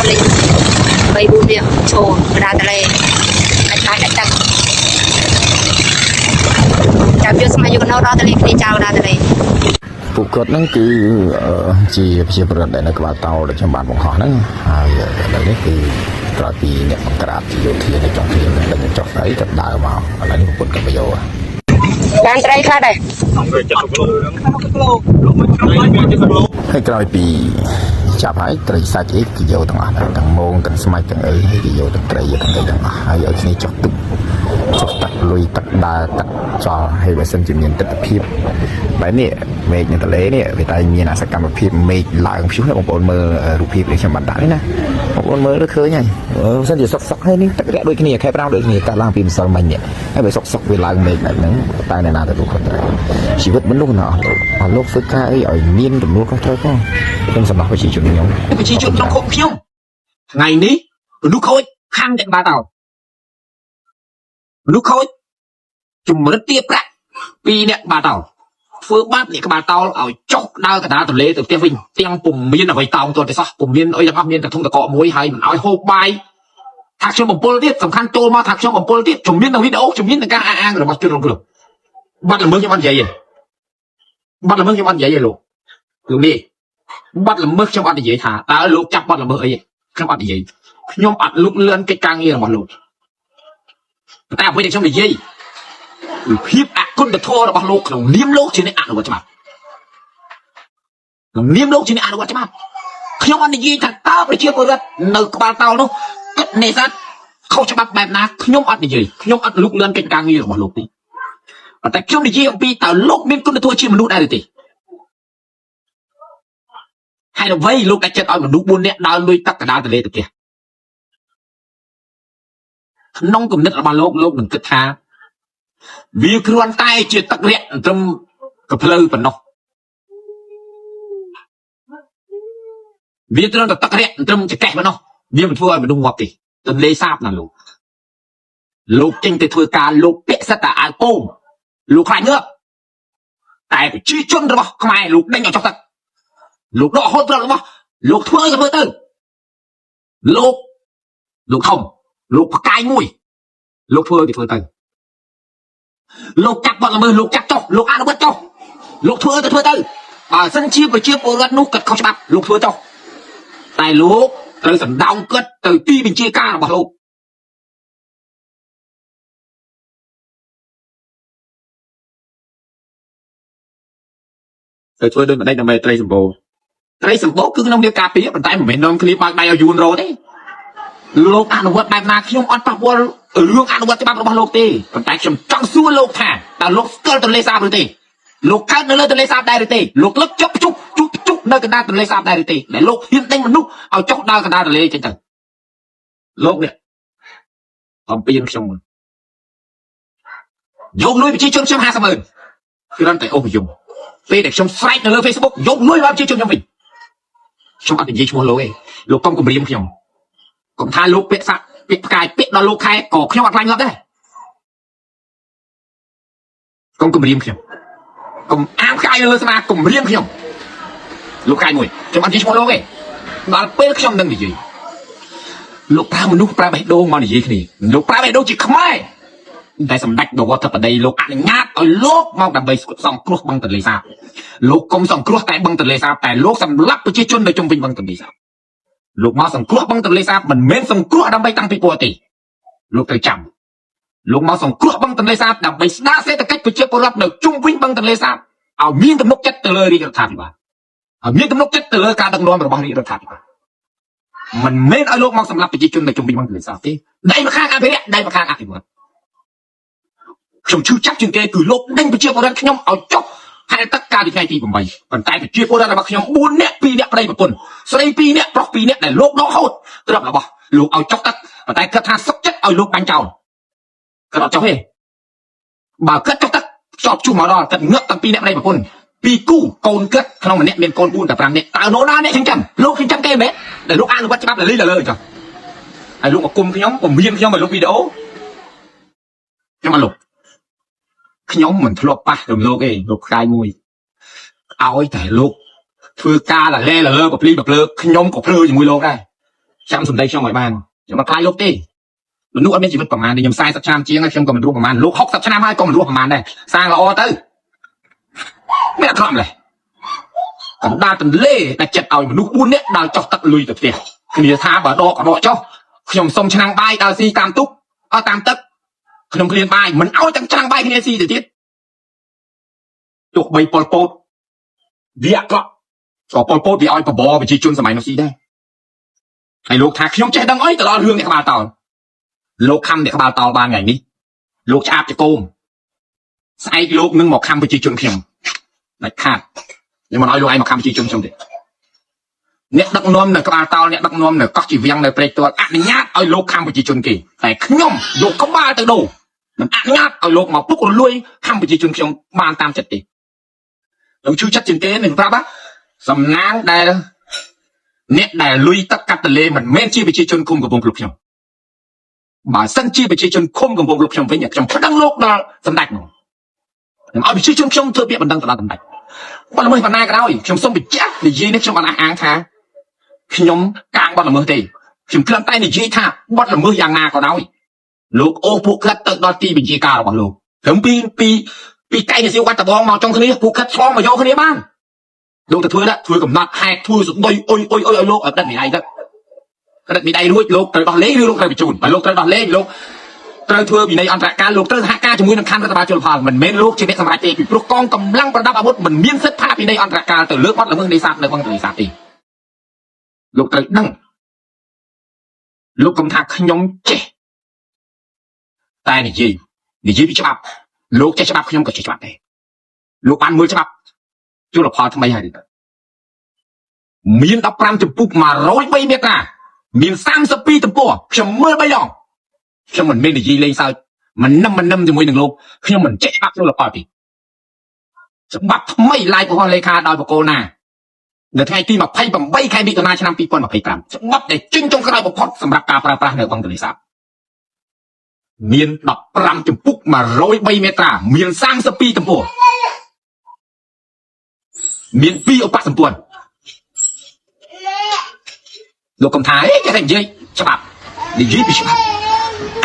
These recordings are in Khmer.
លេង3 4នាក់ឈរកណ្ដាលទន្លេដាច់បាយដាច់ទឹកចាប់យកស្មៃយកកណោដល់ទន្លេគ្នាចោលកណ្ដាលទន្លេ ពួកគាត់ហ្នឹងគឺជាប្រជាពលរដ្ឋដែលនៅក្បាលតោដែលខ្ញុំបានបង្ហោះហ្នឹងហើយឥឡូវនេះគឺក្រោយពីអ្នកបង្ក្រាបជាយោធានៅចុងភ្លៀងនឹងដេញចុះស្អីក៏ដើរមកឥឡូវនេះប្រពន្ធក៏មកយក បានត្រីខ្លះដែរ ហើយក្រោយពីចាប់ហើយត្រីសាច់អីគេយកទាំងអស់ដែរទាំងមងទាំងស្មាច់ទាំងអីហើយគេយកទាំងត្រីយកទាំងអីទាំងអស់ហើយឲ្យគ្នាចុះទឹកចុះទឹកលុយទឹកដើរទឹកចោលហើយបើសិនជាមានទស្សនភាពបែបនេះមេឃនៅទន្លេនេះវាតែមានអសកម្មភាពមេឃឡើងព្យុះណាបងប្អូនមើលរូបភាពនេះខ្ញុំបានដាក់នេះណាបងប្អូនមើលទៅឃើញហើយបើសិនជាសុកសុកហើយនេះទឹករាក់ដូចគ្នាខែប្រាំងដូចគ្នាកាត់ឡើងពីម្សិលមិញនេះហើយបើសុកសុកវាឡើងមេឃបែបហ្នឹងតែអ្នកណាទទួលខុសត្រូវជីវិតមនុស្សណាអស់លោកអស់លោកធ្វើការអីឲ្យមានទំនួលខុសត្រូវផងខ្ញុំសម្រាប់ប្រជាជនខ្ញុំ ប្រជាជនក្នុងឃុំខ្ញុំថ្ងៃនេះមនុស្សខូចខាងតែក្បាលតោមនុស្សខូចជំរិតទាប្រាក់ពីអ្នកក្បាលតោធ្វើបាបអ្នកក្បាលតោឲ្យចុះដើរកណ្ដាលទន្លេទៅផ្ទះវិញទាំងពុំមានអ្វីតោងទាល់តែសោះពុំមានអីទាំងអស់មានតែធុងតកកមួយហើយមិនឲ្យហូបបាយថាខ្ញុំបំពុលទៀតសំខាន់ចូលមកថាខ្ញុំបំពុលទៀតជំនាញនៅវីដេអូជំនាញនឹងការអះអាងរបស់ជនរងគ្រោះបាត់ល្មើសខ្ញុំអត់និយាយទេបាត់ល្មើសខ្ញុំអត់និយាយទេលោកលោកនេះ បាត់ល្មើសខ្ញុំអត់និយាយថាតើលោកចាប់បាត់ល្មើសអីទេខ្ញុំអត់និយាយខ្ញុំអត់លុកលឿនកិច្ចការងាររបស់លោកប៉ុន្តែអ្វីដែលខ្ញុំនិយាយគឺភាពអគុណធម៌របស់លោកក្នុងនាមលោកជាអ្នកអនុវត្តច្បាប់ក្នុងនាមលោកជាអ្នកអនុវត្តច្បាប់ខ្ញុំអត់និយាយថាតើប្រជាពលរដ្ឋនៅក្បាលតោនោះគិតនេសាទខុសច្បាប់បែបណាខ្ញុំអត់និយាយខ្ញុំអត់លុកលឿនកិច្ចការងាររបស់លោកទេប៉ុន្តែខ្ញុំនិយាយអំពីតើលោកមានគុណធម៌ជាមនុស្សដែរឬទេ ហើយអ្វីលោកតែចិត្តឲ្យមនុស្ស4នាក់ដើរលួយទឹកកណ្ដាលទន្លេទៅផ្ទះក្នុងគំនិតរបស់លោកលោកនឹងគិតថាវាគ្រាន់តែជាទឹករាក់ត្រឹមកភ្លៅប៉ុណ្ណោះវាត្រឹមតែទឹករាក់ត្រឹមចកេះប៉ុណ្ណោះវាមិនធ្វើឲ្យមនុស្សងាប់ទេទន្លេសាបណាលោកលោកចេញទៅធ្វើការលោកពាក់សិតតែអាវពោងលោកខ្លាចងើបតែប្រជាជនរបស់ខ្មែរលោកដេញឲ្យចុះទឹកលោកដកហូតទ្រព្យរបស់លោកធ្វើឲ្យធ្វើទៅលោកលោកធំលោកផ្កាយមួយលោកធ្វើឲ្យធ្វើទៅ លោកចាប់បាត់ល្មើសលោកចាប់ចុះលោកអនុវត្តចុះលោកធ្វើទៅធ្វើទៅបើសិនជាប្រជាពលរដ្ឋនោះគាត់ខុសច្បាប់លោកធ្វើចុះតែលោកត្រូវសណ្ដោងគាត់ទៅទីបញ្ជាការរបស់លោកទៅធ្វើដូចម្ដេចដើម្បីត្រីសម្បូរត្រីសម្បូរគឺក្នុងនាមការពារប៉ុន្តែមិនមែននាំគ្នាបើកដៃឲ្យយួនរោទេលោកអនុវត្តបែបណាខ្ញុំអត់ប៉ះពាល់រឿងអនុវត្តច្បាប់របស់លោកទេប៉ុន្តែខ្ញុំចង់សួរលោកថាតើលោកស្គាល់ទន្លេសាបឬទេលោកកើតនៅលើទន្លេសាបដែរឬទេលោកលើកជប់ជុកជុកជុកនៅកណ្ដាលទន្លេសាបដែរឬទេដែលលោកហ៊ានដេញមនុស្សឲ្យចុះដល់កណ្ដាលទន្លេចេញទៅលោកនេះអំពីខ្ញុំយកលុយប្រជាជនខ្ញុំ50ម៉ឺនគ្រាន់តែអូសយំពេលដែលខ្ញុំស្រែកនៅលើ Facebook យកលុយមកប្រជាជនខ្ញុំវិញខ្ញុំអត់និយាយឈ្មោះលោកទេលោកកុំគំរាមខ្ញុំកុំថាលោកពាក្យសាក់ពាក្យផ្កាយពាក្យដល់លោកខែក៏ខ្ញុំអត់ខ្លាចងាប់ដែរកុំគំរាមខ្ញុំកុំអាមផ្កាយនៅលើស្មាគំរាមខ្ញុំលោកផ្កាយមួយខ្ញុំអត់និយាយឈ្មោះលោកទេដល់ពេលខ្ញុំនឹងនិយាយលោកប្រើមនុស្សប្រើបេះដូងមកនិយាយគ្នាលោកប្រើបេះដូងជាខ្មែរតែសម្ដេចបវរធិបតីលោកអនុញ្ញាតឲ្យលោកមកដើម្បីសង្គ្រោះបឹងទន្លេសាបលោកកុំសង្គ្រោះតែបឹងទន្លេសាបតែលោកសម្លាប់ប្រជាជននៅជុំវិញបឹងទន្លេសាបលោកមកសង្គ្រោះបឹងទន្លេសាបមិនមែនសង្គ្រោះដើម្បីតាំងពិព័រណ៍ទេលោកត្រូវចាំលោកមកសង្គ្រោះបឹងទន្លេសាបដើម្បីស្ដារសេដ្ឋកិច្ចប្រជាពលរដ្ឋនៅជុំវិញបឹងទន្លេសាបឲ្យមានទំនុកចិត្តទៅលើរាជរដ្ឋាភិបាលឲ្យមានទំនុកចិត្តទៅលើការដឹកនាំរបស់រាជរដ្ឋាភិបាលមិនមែនឲ្យលោកមកសម្លាប់ប្រជាជននៅជុំវិញបឹងទន្លេសាបទេដៃម្ខាងអភិរក្សដៃម្ខាងអភិវឌ្ឍខ្ញុំឈឺចាប់ជាងគេគឺលោកដេញប្រជាពលរដ្ឋខ្ញុំឲ្យចុះហែលទឹកកាលពីថ្ងៃទី8ប៉ុន្តែប្រជាពលរដ្ឋរបស់ខ្ញុំ4នាក់2នាក់ប្តីប្រពន្ធស្រី2នាក់ប្រុស2នាក់ដែលលោកដកហូតទ្រព្យរបស់លោកឲ្យចុះទឹកប៉ុន្តែគាត់ថាសុកចិត្តឲ្យលោកបាញ់ចោលគាត់អត់ចុះទេបើគាត់ចុះទឹកចប់ជួសមកដល់គាត់ងឹកតាំងពីអ្នកប្តីប្រពន្ធពីរគូកូនគាត់ក្នុងម្នាក់មានកូន4តែ5នាក់តើណូណាអ្នកចិញ្ចឹមលោកចិញ្ចឹមគេមែនដែលលោកអនុវត្តច្បាប់លលីលលើចុះហើយលោកមកគុំខ្ញុំពមៀនខ្ញុំឲ្យលុបវីដេអូខ្ញុំអត់លុបខ្ញុំមិនធ្លាប់ប៉ះរំលោកទេលោកផ្កាយមួយឲ្យតែលោកធ្វើការលលែលលើបភ្លីបភ្លើខ្ញុំក៏ភ្លើជាមួយលោកដែរ ចាំសម្ដីខ្ញុំឲ្យបានខ្ញុំអត់ខ្លាចលោកទេមនុស្សអត់មានជីវិតប្រមាណទេខ្ញុំ40ឆ្នាំជាងហើយខ្ញុំក៏មិនរស់ប្រមាណលោក60ឆ្នាំហើយក៏មិនរស់ប្រមាណដែរសាងល្អទៅមានអាក្រក់ម្លេះកណ្ដាលទន្លេដែលចិត្តឲ្យមនុស្ស4នាក់ដើរចុះទឹកលុយទៅផ្ទះគ្នាថាបើដកក៏ដកចុះខ្ញុំសុំឆ្នាំងបាយដើរស៊ីតាមទុកអត់តាមទឹកខ្ញុំឃ្លានបាយមិនឲ្យទាំងឆ្នាំងបាយគ្នាស៊ីទៅទៀតទោះបីប៉ុលពតវាអាក្រក់ក៏ប៉ុលពតវាឲ្យបបរប្រជាជនសម័យនោះស៊ីដែរហើយលោកថាខ្ញុំចេះដឹងអីទៅដល់រឿងអ្នកក្បាលតោលលោកខំអ្នកក្បាលតោលបានថ្ងៃនេះលោកឆ្អាបចកោមស្អែកលោកនឹងមកខំប្រជាជនខ្ញុំដាច់ខាតខ្ញុំមិនឲ្យលោកឯងមកខំប្រជាជនខ្ញុំទេអ្នកដឹកនាំនៅក្បាលតោលអ្នកដឹកនាំនៅកោះជីវាំងនៅព្រែកទាល់អនុញ្ញាតឲ្យលោកខំប្រជាជនគេតែខ្ញុំយកក្បាលទៅដូរមិនអនុញ្ញាតឲ្យលោកមកពុករលួយខំប្រជាជនខ្ញុំបានតាមចិត្តទេលោកឈឺចិត្តជាងគេនឹងប្រាប់ណាសំណាងដែលអ្នកដែលលុយទឹកកាត់ទលេមិនមែនជាប្រជាជនឃុំកំពង់ភ្លុកខ្ញុំបើសិនជាប្រជាជនឃុំកំពង់ភ្លុកខ្ញុំវិញខ្ញុំប្តឹងលោកដល់សម្ដេចនោះខ្ញុំឲ្យប្រជាជនខ្ញុំធ្វើពាក្យបណ្ដឹងទៅដល់សម្ដេចបទល្មើសបណ្ណាក៏ដោយខ្ញុំសូមបញ្ជាក់និយាយនេះខ្ញុំបានអះអាងថាខ្ញុំកាងបទល្មើសទេខ្ញុំគ្រាន់តែនិយាយថាបទល្មើសយ៉ាងណាក៏ដោយលោកអូពួកខិតទៅដល់ទីបញ្ជាការរបស់លោកត្រឹមពីពីពីកែងសៀវវត្តដបងមកចុងគ្នាពួកខិតឆ្លងមកយកគ្នាបានលោកទៅធ្វើដែរធ្វើកំណត់ហេតុធ្វើសដីអុយអុយអុយឲ្យលោកឲ្យផ្ដិតមីដៃទៅផ្ដិតមីដៃរួចលោកត្រូវដោះលែងឬលោកត្រូវបញ្ជូនបើលោកត្រូវដោះលែងលោកត្រូវធ្វើវិន័យអន្តរការលោកត្រូវសហការជាមួយនឹងខណ្ឌរដ្ឋបាលជលផលមិនមែនលោកជាអ្នកសម្រេចទេពីព្រោះកងកម្លាំងប្រដាប់អាវុធមិនមានសិទ្ធិផាកពិន័យអន្តរការទៅលើបទល្មើសនេសាទនៅបឹងទន្លេសាបទេលោកត្រូវដឹងលោកកុំថាខ្ញុំចេះតែនិយាយនិយាយពីច្បាប់លោកចេះច្បាប់ខ្ញុំក៏ចេះច្បាប់ដែរលោកបានមើលច្បាប់ជលផលថ្មីហើយទេមាន15ចំពុក103មាត្រាមាន32ទំព័រខ្ញុំមើល3ដងខ្ញុំមិនមាននិយាយលេងសើចមិននឹមមិននឹមជាមួយនឹងលោកខ្ញុំមិនចេះច្បាប់ជលផលទេច្បាប់ថ្មីឡាយរបស់លេខាដោយបកគោណានៅថ្ងៃទី28ខែមិថុនាឆ្នាំ2025ច្បាប់ដែលចេញចុងក្រោយបំផុតសម្រាប់ការប្រើប្រាស់នៅបឹងទន្លេសាបមាន15ចំពុក103មាត្រាមាន32ទំព័រមាន2ឧបសម្ព័ន្ធលោកកំថាអេចេះតែនិយាយច្បាប់និយាយពីច្បាប់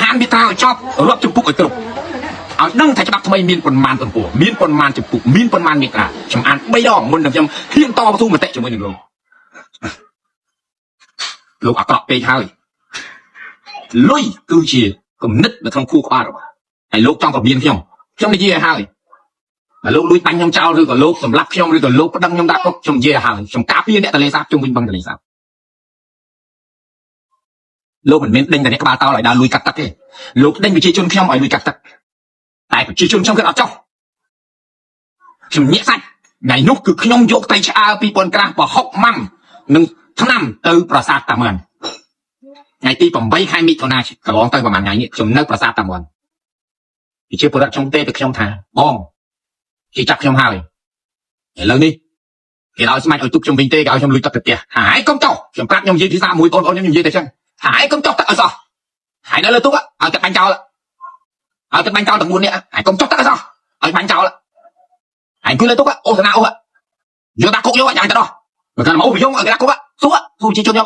អានមាត្រាឲ្យចប់រាប់ចំពុកឲ្យគ្រប់ឲ្យដឹងថាច្បាប់ថ្មីមានប៉ុន្មានទំព័រមានប៉ុន្មានចំពុកមានប៉ុន្មានមាត្រាខ្ញុំអាន3ដងមុននឹងខ្ញុំហ៊ានតបទូមតិជាមួយនឹងលោកលោកអាក្រក់ពេកហើយលុយគឺជាគំនិតនៅក្នុងខួរក្បាលរបស់ហើយលោកចង់ពមៀនខ្ញុំខ្ញុំនិយាយឲ្យហើយបើលោកលួចបាញ់ខ្ញុំចោលឬក៏លោកសម្លាប់ខ្ញុំឬក៏លោកប្តឹងខ្ញុំដាក់គុកខ្ញុំនិយាយឲ្យហើយខ្ញុំការពារអ្នកទន្លេសាបជុំវិញបឹងទន្លេសាបលោកមិនមែនដេញតែអ្នកក្បាលតោលឲ្យដើរលួចកាត់ទឹកទេលោកដេញប្រជាជនខ្ញុំឲ្យលួចកាត់ទឹកតែប្រជាជនខ្ញុំគាត់អត់ចោះខ្ញុំញាក់សាច់ថ្ងៃនោះគឺខ្ញុំយកត្រីឆ្អើ2000ក្រាស់ប្រហុកម៉ាំនិងថ្នាំទៅប្រាសាទតាមាន់ថ្ងៃទី8ខែមិថុនាកន្លងទៅប្រហែលថ្ងៃនេះខ្ញុំនៅប្រាសាទតាមាន់ប្រជាពលរដ្ឋខ្ញុំទេទៅខ្ញុំថាបងគេចាប់ខ្ញុំហើយឥឡូវនេះគេឲ្យស្មាច់ឲ្យទុកខ្ញុំវិញទេគេឲ្យខ្ញុំលួចទឹកទៅផ្ទះហើយកុំចោះខ្ញុំប្រាប់ខ្ញុំនិយាយភាសាមួយបងប្អូនខ្ញុំនិយាយតែចឹងហើយកុំចោះទឹកឲ្យសោះហើយនៅលើទូកឲ្យទឹកបាញ់ចោលឲ្យទឹកបាញ់ចោលទាំង4នាក់ហើយកុំចោះទឹកឲ្យសោះឲ្យបាញ់ចោលហើយអង្គុយលើទូកអូសនាអូយកដាក់គុកយកយ៉ាងទៅដោះបើគាត់មកអូយកឲ្យគេដាក់គុកសួរសួរប្រជាជនខ្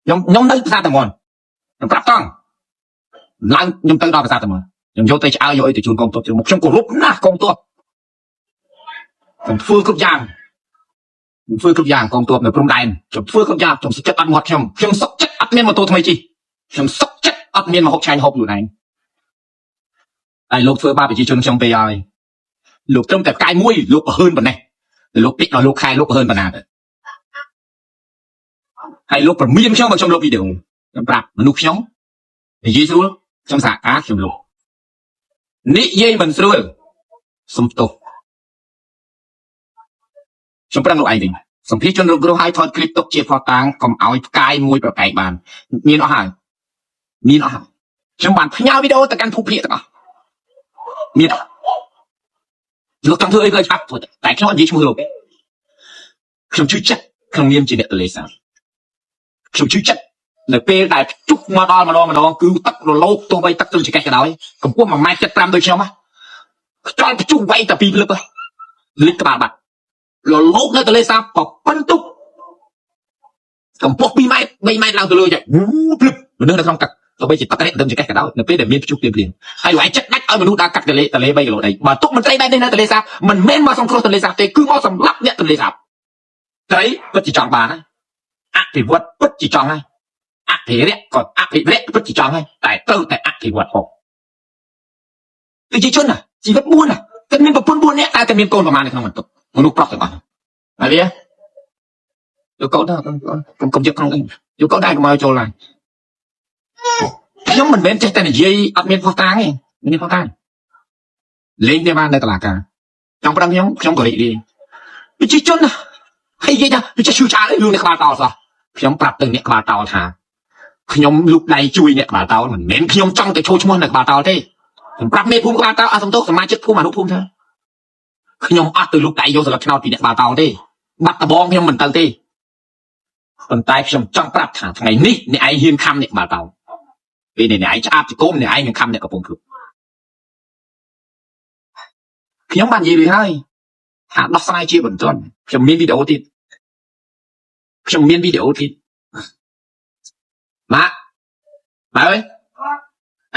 ញុំខ្ញុំនៅប្រាសាទតាមាន់ខ្ញុំប្រាប់តង់ឡើងខ្ញុំទៅដល់ប្រាសាទតាមាន់ខ្ញុំយកទៅឆ្អើយកអីទៅជូនកងទ័ពជើងមកខ្ញុំគោរពណាស់កងទ័ពខ្ញុំធ្វើគ្រប់យ៉ាងខ្ញុំធ្វើគ្រប់យ៉ាងកងទ័ពនៅព្រំដែនខ្ញុំធ្វើគ្រប់យ៉ាងខ្ញុំសុខចិត្តអត់មាត់ខ្ញុំខ្ញុំសុខចិត្តអត់មានម៉ូតូថ្មីជិះខ្ញុំសុខចិត្តអត់មានមហូបឆ្ងាញ់ហូបខ្លួនឯងហើយលោកធ្វើបាបប្រជាជនខ្ញុំពេកហើយលោកត្រឹមតែផ្កាយមួយលោកប្រហើនប៉ុណ្ណេះលោកពាក្យដល់លោកខែលោកប្រហើនប៉ុណ្ណាទៅហើយលោកប្រមានខ្ញុំបើខ្ញុំលុបវីដេអូខ្ញុំប្រាប់មនុស្សខ្ញុំនិយាយស្រួលខ្ញុំសហការខ្ញុំលុបនិយាយមិនស្រួលសុំទោសខ្ញុំប្រឹងលោកឯងវិញសម្ភារជនរងគ្រោះឲ្យថតคลิปទុកជាផុសតាងកុំឲ្យផ្កាយមួយប្រកែកបានមានអស់ហើយមានអស់ហើយខ្ញុំបានផ្ញើវីដេអូទៅកាន់ភូមិភាគទាំងអស់មានអស់លោកចង់ធ្វើអីក៏ច្បាប់ធ្វើតែខ្ញុំអត់និយាយឈ្មោះលោកទេខ្ញុំជឿចិត្តក្នុងនាមជាអ្នកទលេសាបខ្ញុំជឿចិត្តនៅពេលដែលផ្ទុះមកដល់ម្ដងម្ដងគឺទឹករលកទោះបីទឹកទល់ចង្កេះក៏ដោយកម្ពស់1.75ម៉ែត្រដូចខ្ញុំខ្យល់ផ្ទុះវៃតែពីរភ្លឹបលិចក្បាលបាត់រលកនៅទលេសាបប្រប៉ិនទុកកម្ពស់2ម៉ែត្រ 3ម៉ែត្រឡើងទៅលើចាវូភ្លឹបមនុស្សនៅក្នុងទឹកទោះបីជាទឹកនេះមិនចកេះក៏ដោយនៅពេលដែលមានព្យុះភ្លៀងភ្លៀងហើយលោកឯងចិត្តដាច់ឲ្យមនុស្សដើរកាត់ទលេទលេ3គីឡូដីបើទុកមន្ត្រីបែបនេះនៅទលេសាបមិនមែនមកសង្គ្រោះទលេសាបទេគឺមកសម្លាប់អ្នកទលេសាបត្រីពិតជាចង់បានណាអភិវឌ្ឍពិតជាចង់ហើយអភិរក្សក៏អភិរក្សពិតជាចង់ហើយតែត្រូវតែអភិវឌ្ឍផងប្រជាជនណាជីវិត4ណាគាត់មានប្រពន្ធ4នាក់តែគាត់មានកូនប្រមាណនៅក្នុងបន្ទប់មនុស្សប្រុសទាំងអស់ហើយវាយកកូនទៅកុំកុំយកក្នុងយកកូនដែរកុំឲ្យចូលឡើងខ្ញុំមិនមែនចេះតែនិយាយអត់មានផុសតាងទេមានផុសតាងលេងទេបាននៅតុលាការចង់ប្រឹងខ្ញុំខ្ញុំក៏រីករាយប្រជាជនណាហើយនិយាយថាវាចេះឈឺឆ្អាលរឿងអ្នកក្បាលតោសោះខ្ញុំប្រាប់ទៅអ្នកក្បាលតោថាខ្ញុំលូកដៃជួយអ្នកក្បាលតោមិនមែនខ្ញុំចង់ទៅចូលឈ្មោះអ្នកក្បាលតោទេខ្ញុំប្រាប់មេភូមិក្បាលតោអសន្ទុះសមាជិកភូមិអនុភូមិថាខ្ញុំអត់ទៅលូកដៃយកស្លឹកឆ្នោតពីអ្នកក្បាលតោទេបាត់ដបងខ្ញុំមិនទៅទេប៉ុន្តែខ្ញុំចង់ប្រាប់ថាថ្ងៃនេះអ្នកឯងហ៊ានខំអ្នកក្បាលតោពេលនេះអ្នកឯងឆ្អាបចង្គមអ្នកឯងនឹងខំអ្នកកំពុងភ្លុកខ្ញុំបាននិយាយរួចហើយថាដោះស្រាយជាបន្ទាន់ខ្ញុំមានវីដេអូទៀតខ្ញុំមានវីដេអូទៀតម៉ាក់ម៉ាអើយ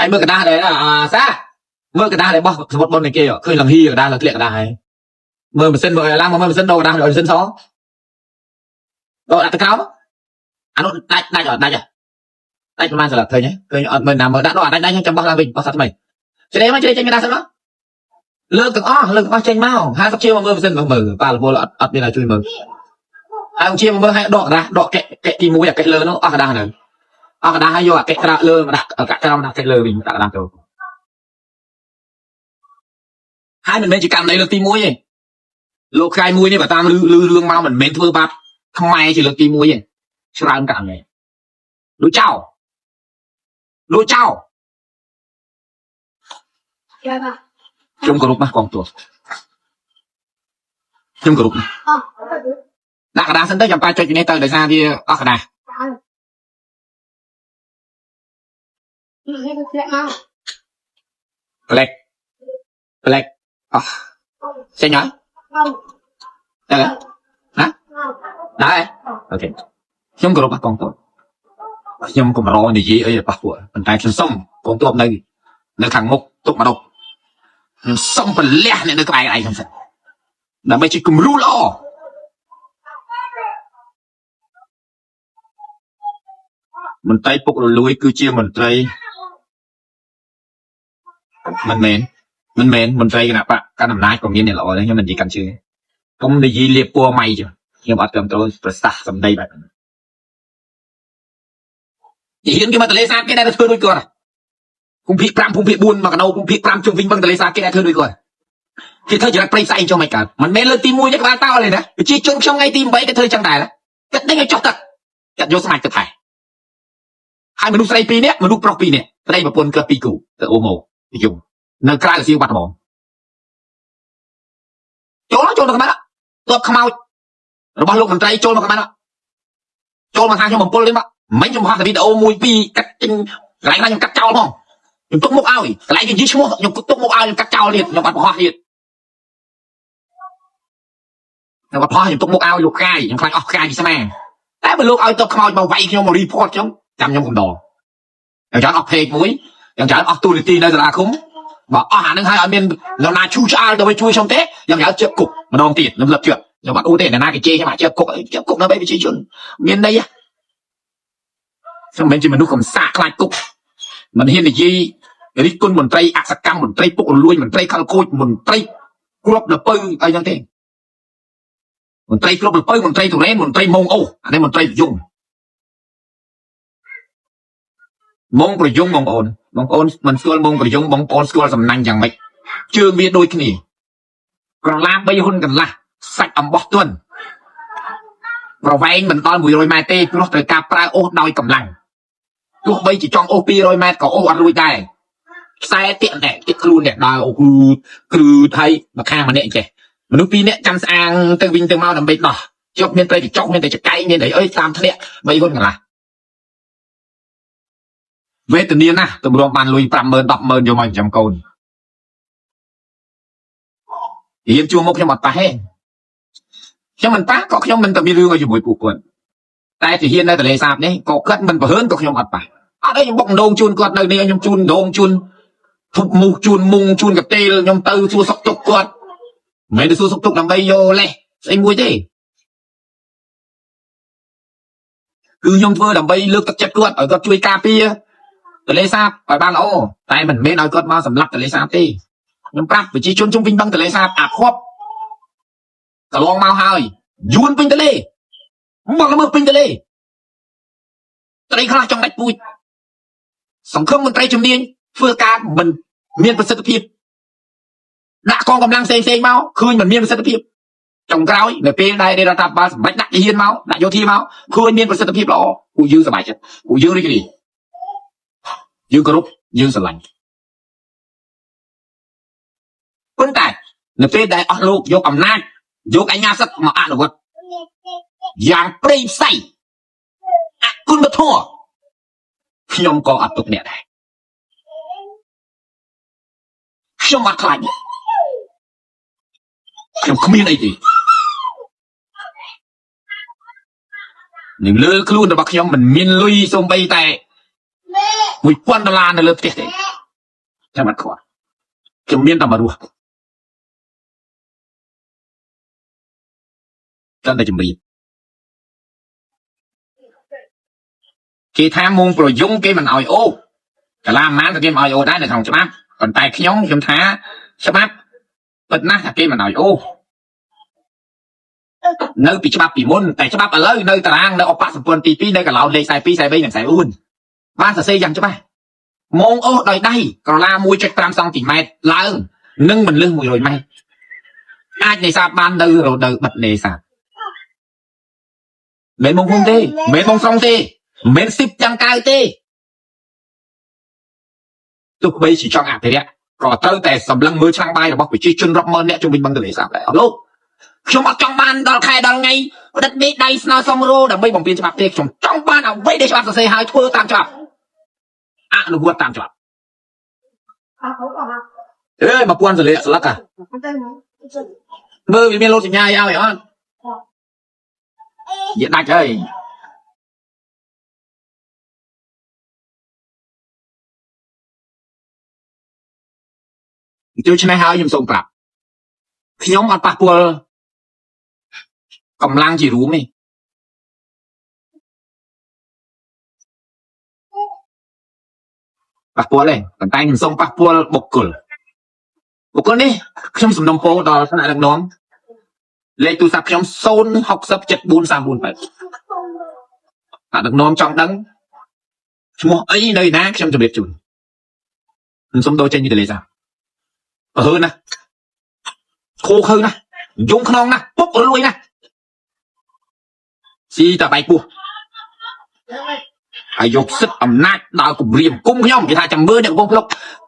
ឯងមើលกระดาษដែរអាសាមើលกระดาษដែរបោះសមុទ្របុននេះគេឃើញលង្ហីกระดาษឡើងធ្លាក់กระดาษហើយមើលម៉ាស៊ីនមើលឡើងមកមើលម៉ាស៊ីនដូរกระดาษឲ្យម៉ាស៊ីនសដូរដាក់ទៅក្រោមអានោះដាច់ដាច់អត់ដាច់ដាច់ប្រហែលស្លាប់ឃើញឃើញអត់មើលណាមើលដាក់នោះអាដាច់ដាច់ខ្ញុំចាំបោះឡើងវិញបោះសាថ្មីជ្រេមកជ្រេចេញกระดาษសិនមកលើកទាំងអស់លើកទាំងអស់ចេញមក50ជាងមកមើលម៉ាស៊ីនមកមើលប៉ាលពលអត់អត់មានឲ្យជួយមើលហើយជាមកមើលឲ្យដកกระดาษដកកែកែទី1អាកែលើនោះអស់กระดาษហ្នឹងអស់กระดาษហើយយកអាកែក្រៅលើមកដាក់កាក់ក្រោមដាក់កែលើវិញដាក់กระดาษចូលហើយមិនមែនជាករណីលើកទី1ទេលោកខ្កាយមួយនេះបើតាមលឺរឿងមកមិនមែនធ្វើបាបខ្មែរជាលើកទី1ទេច្រើនករណីលួចចោលលួចចោល យ៉ាបា ខ្ញុំគោរពណាស់កងទ័ពខ្ញុំគោរពណាស់ អ ដាក់กระดาษសិនទៅចាំប៉ាចុចពីនេះទៅដោយសារវាអស់กระดาษ នេះធ្លាក់មក ប្លែកប្លែកអស់ចេញហើយទៅណាដែរអូខេខ្ញុំគោរពណាស់កងទ័ពខ្ញុំកម្រនិយាយអីឲ្យប៉ះពួកប៉ុន្តែខ្ញុំសុំកងទ័ពនៅនៅខាងមុខទុកម្ដុំខ្ញុំសុំប្រលះអ្នកនៅក្បែរឯងខ្ញុំសិនដើម្បីជាគំរូល្អមន្ត្រីពុករលួយគឺជាមន្ត្រីមិនមែនមិនមែនមន្ត្រីគណៈបកកណ្ដាលអំណាចក៏មានអ្នកល្អដែរខ្ញុំមិននិយាយកាន់ជឿកុំនិយាយលាបពណ៌ម៉ៃចុះខ្ញុំអត់គ្រប់គ្រងប្រសាសន៍សម្ដីបែបហ្នឹងជាហ៊ានគេមកទលេសាបគេដែរទៅធ្វើដូចគាត់ភូមិភាគ5ភូមិភាគ4មកកណោភូមិភាគ5ជុំវិញបឹងទលេសាបគេដែរធ្វើដូចគាត់គេធ្វើចរិតព្រៃផ្សែងចុះមិនកើតមិនមែនលើកទី1ទេក្បាលតោទេណាប្រជាជនខ្ញុំថ្ងៃទី8គេធ្វើចឹងដែរគាត់ដេញឲ្យចុះទឹកគាត់យកស្មាច់ទៅថែហើយមនុស្សស្រី2នាក់មនុស្សប្រុស2នាក់ប្តីប្រពន្ធគាត់2គូទៅអូម៉ូនិយមនៅក្រៅកសៀវបាត់ដំបងចូលចូលទៅក្បាលទបខ្មោចរបស់លោកមន្ត្រីចូលមកក្បាលចូលមកថាខ្ញុំបំពុលទេមកមិញខ្ញុំហោះតែវីដេអូមួយពីរកាត់ចេញកន្លែងណាខ្ញុំកាត់ចោលផងខ្ញុំទុកមុខឲ្យកន្លែងគេនិយាយឈ្មោះខ្ញុំទុកមុខឲ្យខ្ញុំកាត់ចោលទៀតខ្ញុំអត់បង្ហោះទៀតខ្ញុំអត់ផោះខ្ញុំទុកមុខឲ្យលោកកាយខ្ញុំខ្លាចអស់កាយពីស្មាតែបើលោកឲ្យទបខ្មោចមកវាយខ្ញុំមក report ខ្ញុំចាំខ្ញុំកំដរយ៉ាងច្រើនអស់ពេកមួយយ៉ាងច្រើនអស់ទូនីតិនៅសាលាឃុំបើអស់អានឹងហើយអត់មាននរណាឈូឆ្អាលទៅជួយខ្ញុំទេយ៉ាងច្រើនជើបគុកម្ដងទៀតខ្ញុំលឹកជឿខ្ញុំអត់អ៊ូទេនរណាគេជេរខ្ញុំអាចជើបគុកជើបគុកដើម្បីប្រជាជនមានន័យខ្ញុំមិនមែនជាមនុស្សកំសាកខ្លាចគុកមិនហ៊ាននិយាយរិះគន់មន្ត្រីអសកម្មមន្ត្រីពុករលួយមន្ត្រីខលខូចមន្ត្រីគ្របលពៅអីហ្នឹងទេមន្ត្រីគ្របលពៅមន្ត្រីទុរេនមន្ត្រីមងអូអានេះមន្ត្រីប្រយុងមងប្រយុងបងប្អូនបងប្អូនមិនស្គាល់មងប្រយុងបងប្អូនស្គាល់សំណាញ់យ៉ាងម៉េចជើងវាដូចគ្នាក្រឡា3ហ៊ុនកន្លះសាច់អំបោះទន់ប្រវែងមិនដល់100ម៉ែត្រទេព្រោះត្រូវការប្រើអូសដោយកម្លាំងទោះបីជាចង់អូស200ម៉ែត្រក៏អូសអត់រួចដែរខ្សែតាក់តែតាក់ខ្លួនអ្នកដើរអូគឺគឺថៃមកខាងម្នាក់ចេះមនុស្សពីរនាក់ចាំស្អាងទៅវិញទៅមកដើម្បីដោះជប់មានត្រីកញ្ចុកមានតែចកែងមានតែអីតាមធ្លាក់3ហ៊ុនកន្លះវេទនាណាស់ទម្រាំបានលុយ50000 100000យកមកចិញ្ចឹមកូនរៀនជួមុខខ្ញុំអត់ប៉ះទេខ្ញុំមិនប៉ះក៏ខ្ញុំមិនទៅមានរឿងឲ្យជាមួយពួកគាត់តែ តែទាហាននៅទលេសាបនេះក៏គាត់មិនប្រហើនក៏ខ្ញុំអត់ប៉ះអត់អីខ្ញុំបុកម្ដងជូនគាត់នៅនេះខ្ញុំជូនម្ដងជូនធប់មូសជូនមុងជូនកតេលខ្ញុំទៅសួរសុខទុក្ខគាត់មិនមែនទៅសួរសុខទុក្ខដើម្បីយកលេសស្អីមួយទេគឺខ្ញុំធ្វើដើម្បីលើកទឹកចិត្តគាត់ឲ្យគាត់ជួយការពារទលេសាបឲ្យបានល្អតែមិនមែនឲ្យគាត់មកសម្លាប់ទលេសាបទេខ្ញុំប្រាប់ប្រជាជនជុំវិញបឹងទលេសាបអាខប់កន្លងមកហើយយួនពេញទលេមកល្មើសពេញទលេត្រីខ្លះចង់ដាច់ពូជសង្ឃឹមមន្ត្រីជំនាញធ្វើការមិនមានប្រសិទ្ធភាពដាក់កងកម្លាំងផ្សេងផ្សេងមកឃើញមិនមានប្រសិទ្ធភាពចុងក្រោយនៅពេលដែលរដ្ឋាភិបាលសម្រេចដាក់ទាហានមកដាក់យោធាមកឃើញមានប្រសិទ្ធភាពល្អពួកយើងសប្បាយចិត្តពួកយើងរីករាយយើងគោរពយើងស្រឡាញ់ប៉ុន្តែនៅពេលដែលអស់លោកយកអំណាចយកអញ្ញាសិទ្ធិមកអនុវត្តយ៉ាងព្រៃផ្សៃអគុណធម៌ខ្ញុំក៏អត់ទុកអ្នកដែរខ្ញុំអត់ខ្លាចខ្ញុំគ្មានអីទេនឹងលើខ្លួនរបស់ខ្ញុំមិនមានលុយសូម្បីតែ1000ដុល្លារនៅលើផ្ទះទេខ្ញុំអត់ខ្វល់ខ្ញុំមានតែមករស់តែជំរាបគេថាមុងប្រយងគេមិនឲ្យអូកាឡាម៉ានក៏គេមិនឲ្យអូដែរនៅក្នុងច្បាប់ប៉ុន្តែខ្ញុំខ្ញុំថាច្បាប់ពិតណាស់ថាគេមិនឲ្យអូនៅពីច្បាប់ពីមុនតែច្បាប់ឥឡូវនៅតារាងនៅឧបសម្ព័ន្ធទី2នៅកន្លោនលេខ42 43និង44បានសរសេរយ៉ាងច្បាស់មងអូសដោយដៃក្រឡា1.5សង់ទីម៉ែត្រឡើងនិងមិនលើស100ម៉ែត្រអាចនេសាទបាននៅរដូវបិទនេសាទមិនមងភូមិទេមិនមងស្រុងទេមិនស៊ីបទាំងកៅទេទោះបីជាចង់អភិរក្សក៏ត្រូវតែសម្លឹងមើលឆ្នាំងបាយរបស់ប្រជាជនរាប់ម៉ឺននាក់ជុំវិញបឹងទន្លេសាបដែរអស់លោកខ្ញុំអត់ចង់បានដល់ខែដល់ថ្ងៃផ្ដិតមេដៃស្នើសុំរោដើម្បីបំពេញច្បាប់ទេខ្ញុំចង់បានអ្វីដែលច្បាប់សរសេរហើយធ្វើតាមច្បាប់អនុវត្តតាមច្បាប់អេ1000សលាស្លឹកអាមើលវាមានលោតសញ្ញាអីឲ្យអត់និយាយដាច់ហើយដូច្នេះហើយខ្ញុំសូមប្រាប់ខ្ញុំអត់ប៉ះពាល់កម្លាំងជារួមទេប៉ះពាល់ទេប៉ុន្តែខ្ញុំសូមប៉ះពាល់បុគ្គលបុគ្គលនេះខ្ញុំសំណូមពរដល់ថ្នាក់ដឹកនាំលេខទូរស័ព្ទខ្ញុំ06074 348ថ្នាក់ដឹកនាំចង់ដឹងឈ្មោះអីនៅណាខ្ញុំជម្រាបជូនខ្ញុំសូមដូរចេញពីទលេសាប្រហើនណាខូខើណាយងខ្នងណាពុករលួយណាស៊ីតបែកពោះហើយយកសិទ្ធិអំណាចដល់គម្រាមគុំខ្ញុំគេថាចាំមើលអ្នកកំពុងផ្លុក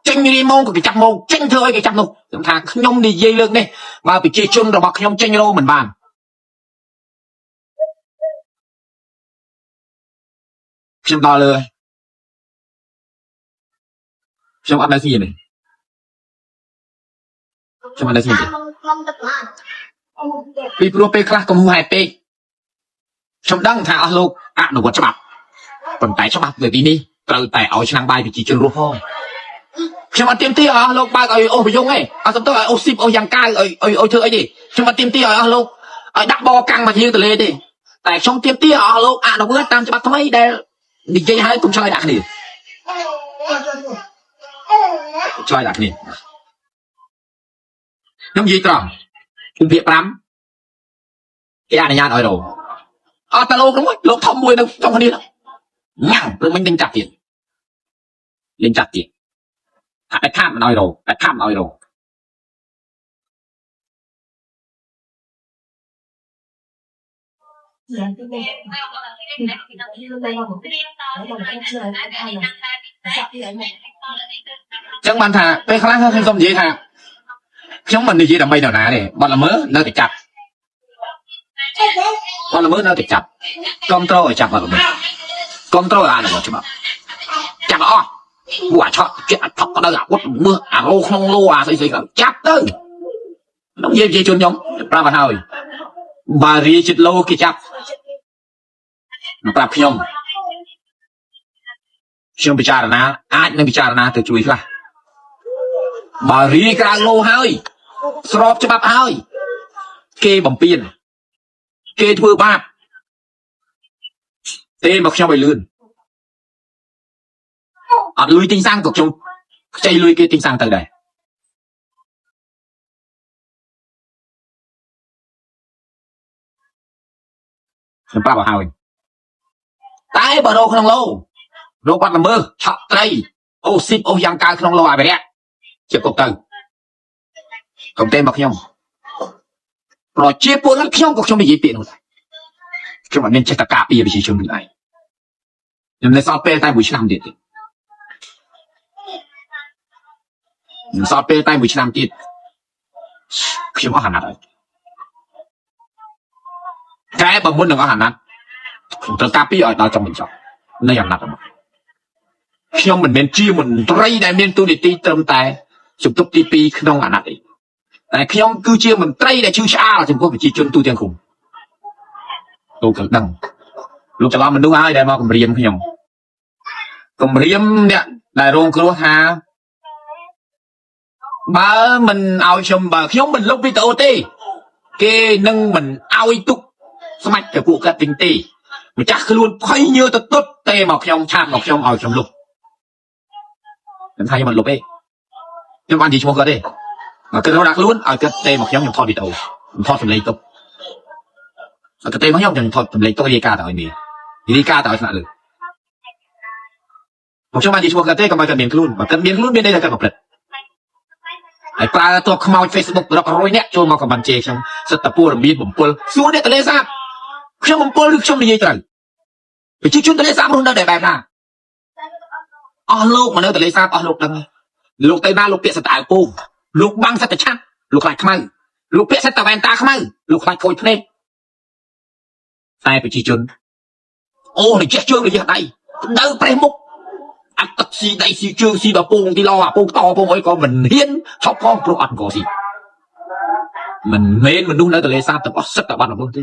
ចេញរីម៉ងក៏គេចាប់ម៉ងចេញធ្វើអីគេចាប់នោះខ្ញុំថាខ្ញុំនិយាយលើកនេះបើប្រជាជនរបស់ខ្ញុំចេញរោមិនបានខ្ញុំដល់លើខ្ញុំអត់នៅស្ងៀមទេខ្ញុំអត់នៅស្ងៀមទេពីព្រោះពេលខ្លះកុំហួសហេតុពេកខ្ញុំដឹងថាអស់លោកអនុវត្តច្បាប់ប៉ុន្តែច្បាប់នៅទីនេះត្រូវតែឲ្យឆ្នាំងបាយប្រជាជនរស់ផងខ្ញុំអត់ទាមទារឲ្យអស់លោកបើកឲ្យអូសប្រយងទេអត់សំទោសឲ្យអូសស៊ីបអូសយ៉ាងកៅឲ្យឲ្យធ្វើអីទេខ្ញុំអត់ទាមទារឲ្យអស់លោកឲ្យដាក់បកាំងមកជាងទលេទេតែខ្ញុំទាមទារឲ្យអស់លោកអនុវត្តតាមច្បាប់ថ្មីដែលនិយាយឲ្យកុំឆ្លើយដាក់គ្នាឆ្លើយដាក់គ្នាខ្ញុំនិយាយត្រង់គុំភាគ5គេអនុញ្ញាតឲ្យរោអត់តែលោកនោះលោកធំមួយនៅក្នុងគ្នាញ៉ាំព្រឹកមិញលេងចាប់ទៀតលេងចាប់ទៀតថាដាច់ខាតមិនឲ្យរោដាច់ខាតមិនឲ្យរោចឹងបានថាពេលខ្លះខ្ញុំសូមនិយាយថាខ្ញុំមិននិយាយដើម្បីនរណាទេបាត់ល្មើនៅតែចាប់បាត់ល្មើនៅតែចាប់គ្រប់ត្រូលឲ្យចាប់បាត់ល្មើគ្រប់ត្រូលឲ្យអនុវត្តច្បាប់ចាប់អស់ពួកអាឆក់ចិត្តអាថក់ទៅអាវុធមើលអារោក្នុងលោអាស្អីស្អីចាប់ទៅខ្ញុំនិយាយប្រជាជនខ្ញុំប្រាប់ឲ្យហើយបារាចិត្តលោគេចាប់ មកប្រាប់ខ្ញុំខ្ញុំពិចារណាអាចនឹងពិចារណាទៅជួយខ្លះបើរាយក្រៅលោហើយស្របច្បាប់ហើយគេបំពេញគេធ្វើបាបទេមកខ្ញុំឲ្យលឿនអត់លុយទិញសាំងក៏ខ្ញុំខ្ចីលុយគេទិញសាំងទៅដែរខ្ញុំប្រាប់ឲ្យហើយតែបើរកក្នុងលោរកបាត់ល្មើសឆក់ត្រីអូស៊ីបអូយ៉ាងកើក្នុងលោអភិរក្សជាគុកទៅកុំទេមកខ្ញុំប្រជាពលរដ្ឋខ្ញុំក៏ខ្ញុំនិយាយពាក្យនោះដែរខ្ញុំអត់មានចេះតែការពារប្រជាជនខ្លួនឯងខ្ញុំនៅសល់ពេលតែមួយឆ្នាំទៀតទេខ្ញុំសល់ពេលតែមួយឆ្នាំទៀតខ្ញុំអស់អាណត្តិហើយតែបើមុននឹងអស់អាណត្តិខ្ញុំត្រូវការពារឲ្យដល់ចុងបញ្ចប់នៃអាណត្តិរបស់ខ្ញុំមិនមែនជាមន្ត្រីដែលមានតួនាទីត្រឹមតែជំទប់ទី2ក្នុងអាណត្តិទេតែខ្ញុំគឺជាមន្ត្រីដែលឈឺឆ្អាលចំពោះប្រជាជនទូទាំងឃុំលោកត្រូវដឹងលោកច្រឡំមនុស្សហើយដែលមកគម្រាមខ្ញុំគម្រាមអ្នកដែលរងគ្រោះថាបើមិនឲ្យខ្ញុំបើខ្ញុំមិនលុបវីដេអូទេគេនឹងមិនឲ្យទុកស្មាច់ទៅពួកគាត់វិញទេម្ចាស់ខ្លួនភ័យញើទៅទុតទេមកខ្ញុំឆាតមកខ្ញុំឲ្យខ្ញុំលុបខ្ញុំថាខ្ញុំមិនលុបទេខ្ញុំបាននិយាយឈ្មោះគាត់ទេបើគាត់រកដាក់ខ្លួនឲ្យគាត់ទេមកខ្ញុំខ្ញុំថតវីដេអូខ្ញុំថតសម្លេងទុកឲ្យគាត់ទេមកខ្ញុំខ្ញុំថតសម្លេងទុករាយការណ៍ទៅឲ្យមេរាយការណ៍ទៅឲ្យថ្នាក់លើមកខ្ញុំបាននិយាយឈ្មោះគាត់ទេកុំឲ្យគាត់មានខ្លួនបើគាត់មានខ្លួនមានន័យថាគាត់ប្រព្រឹត្តហើយប្រើតបខ្មោច Facebook រាប់រយអ្នកចូលមកខមមិនជេរខ្ញុំសិតតែព័ត៌មានបំពុលសួរអ្នកទលេសាបខ្ញុំបំពុលឬខ្ញុំនិយាយត្រូវប្រជាជនទលេសាបរស់នៅតែបែបណាអស់លោកមកនៅទលេសាបអស់លោកដឹងលោកទៅណាលោកពាក្យសតអាវពងលោកបាំងសត្វតែឆាត់លោកខ្លាចខ្មៅលោកពាក្យសត្វតែវ៉ែនតាខ្មៅលោកខ្លាចខូចភ្នែកតែប្រជាជនអូរយះជើងរយះដៃដៅប្រេះមុខអត់ទឹកស៊ីដៃស៊ីជើងស៊ីដល់ពងទីឡអាពងតពងអីក៏មិនហ៊ានឈប់ផងព្រោះអត់កស៊ីមិនមែនមនុស្សនៅទលេសាបទាំងអស់សិតតែបាត់ល្មើសទេ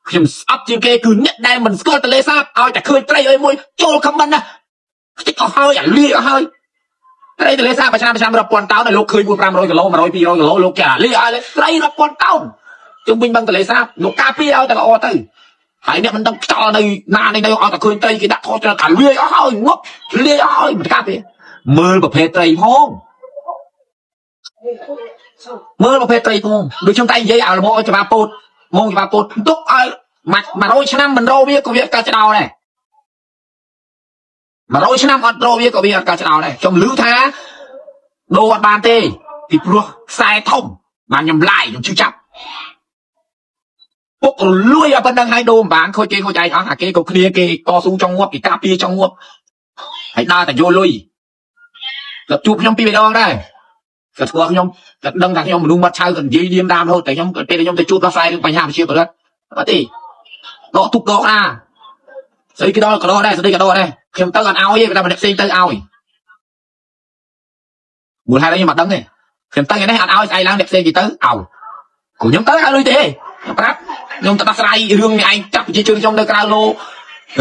ខ្ញុំស្អប់ជាងគេគឺអ្នកដែលមិនស្គាល់ទលេសាបឲ្យតែឃើញត្រីអីមួយចូលខមមិនណាខ្ទេចអស់ហើយអាលាយអស់ហើយត្រីទលេសាបមួយឆ្នាំមួយឆ្នាំរាប់ពាន់តោនហើយលោកឃើញ4 500គីឡូ100 200គីឡូលោកគេអាលាយអស់ហើយត្រីរាប់ពាន់តោនជុំវិញបឹងទលេសាបលោកការពារឲ្យតែល្អទៅហើយអ្នកមិនដឹងខ្យល់នៅណានេះនៅឲ្យតែឃើញត្រីគេដាក់ថតច្រើនអាលាយអស់ហើយងប់លាយអស់ហើយមិនការពារមើលប្រភេទត្រីផងមើលប្រភេទត្រីផងដូចខ្ញុំតែនិយាយឲ្យល្មមឲ្យច្បាពោតមកច្បាពោតទុកឲ្យ100ឆ្នាំមិនរោវាក៏វាកើតឆ្ដោដែរ100ឆ្នាំអត់រោវាក៏វាអត់កើតឆ្ដោដែរខ្ញុំឮថាដូរអត់បានទេពីព្រោះខ្សែធំបានខ្ញុំឡាយខ្ញុំជឿចាប់ពុករលួយឲ្យប៉ុណ្្នឹងហើយដូរមិនបានខូចគេខូចឯងអស់អាគេក៏គ្នាគេតស៊ូចង់ងាប់គេការពារចង់ងាប់ហើយដើរតែយកលុយគាត់ជួបខ្ញុំពីរដងដែរគាត់ស្គាល់ខ្ញុំគាត់ដឹងថាខ្ញុំមនុស្សមាត់ឆៅគាត់និយាយលៀមដាមរហូតតែខ្ញុំពេលខ្ញុំទៅជួបដោះស្រាយរឿងបញ្ហាប្រជាពលរដ្ឋអត់ទេដកទុកដកណាស្អីគេដល់ក៏ដកដែរស្អីក៏ដកដែរខ្ញុំទៅអត់ឲ្យទេតែម្នាក់ផ្សេងទៅឲ្យមូលហេតុអីខ្ញុំអត់ដឹងទេខ្ញុំទៅឯនេះអត់ឲ្យស្អីឡើងអ្នកផ្សេងគេទៅឲ្យក៏ខ្ញុំទៅឲ្យលុយទេខ្ញុំប្រាប់ខ្ញុំទៅដោះស្រាយរឿងនេះឯងចាប់ប្រជាជនខ្ញុំនៅក្រៅលោ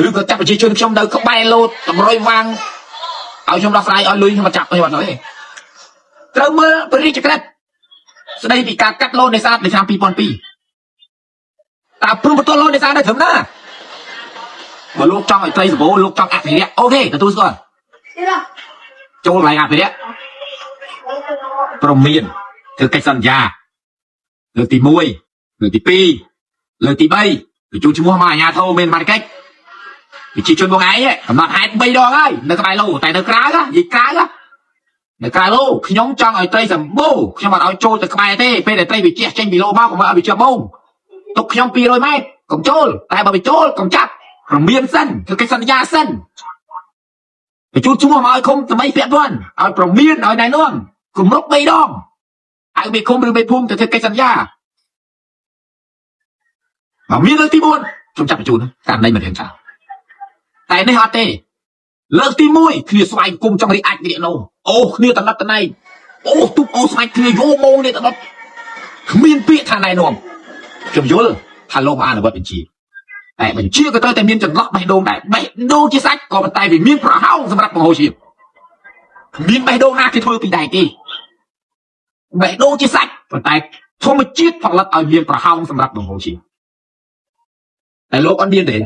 ឬក៏ចាប់ប្រជាជនខ្ញុំនៅក្បែរលោតម្រុយវាងឲ្យខ្ញុំដោះស្រាយឲ្យលុយខ្ញុំមកចាប់ខ្ញុំអត់ទេត្រូវមើលព្រះរាជក្រឹត្យស្ដីពីការកាត់លោនេសាទនៅឆ្នាំ2002តើព្រំប្រទល់លោនេសាទនៅត្រឹមណាបើលោកចង់ឲ្យត្រីសម្បូរលោកចង់អភិរក្សអូខេទទួលស្គាល់ចូលកន្លែងអភិរក្សព្រមានធ្វើកិច្ចសន្យាលើកទី1លើកទី2លើកទី3បញ្ជូនឈ្មោះមកអាជ្ញាធរមានសមត្ថកិច្ចប្រជាជនបងឯងកំណត់ហេតុ3ដងហើយនៅក្បែរលោតែនៅក្រៅនិយាយក្រៅនៅក្រៅលោខ្ញុំចង់ឲ្យត្រីសម្បូរខ្ញុំអត់ឲ្យចូលទៅក្បែរទេពេលដែលត្រីវាជះចេញពីលោមកកុំឲ្យវាជះបងទុកខ្ញុំ200ម៉ែត្រកុំចូលតែបើវាចូលកុំចាប់រមៀនសិនធ្វើកិច្ចសន្យាសិនបញ្ជូនឈ្មោះមកឲ្យឃុំសម័យពាក់ព័ន្ធឲ្យប្រមានឲ្យណែនាំគម្រប់3ដងឲ្យមេឃុំឬមេភូមិទៅធ្វើកិច្ចសន្យាបើមានលើកទី4ខ្ញុំចាប់បញ្ជូនករណីមិនរៀងចោលតែនេះអត់ទេលើកទី1គ្នាស្វែងគុំចង់រីអាចរីណូអូគ្នាតណត់តណៃអូទុបអូស្មាច់គ្នាយោម៉ងនេះតណត់គ្មានពាក្យថាណែនាំខ្ញុំយល់ថាលោកអនុវត្តបញ្ជា តែបញ្ជាក៏ត្រូវតែមានចន្លោះបេះដូងដែរបេះដូងជាសាច់ក៏ប៉ុន្តែវាមានប្រហោងសម្រាប់បង្ហូរឈាមគ្មានបេះដូងណាគេធ្វើពីដែកទេបេះដូងជាសាច់ប៉ុន្តែធម្មជាតិផលិតឲ្យមានប្រហោងសម្រាប់បង្ហូរឈាមតែលោកអត់មានទេ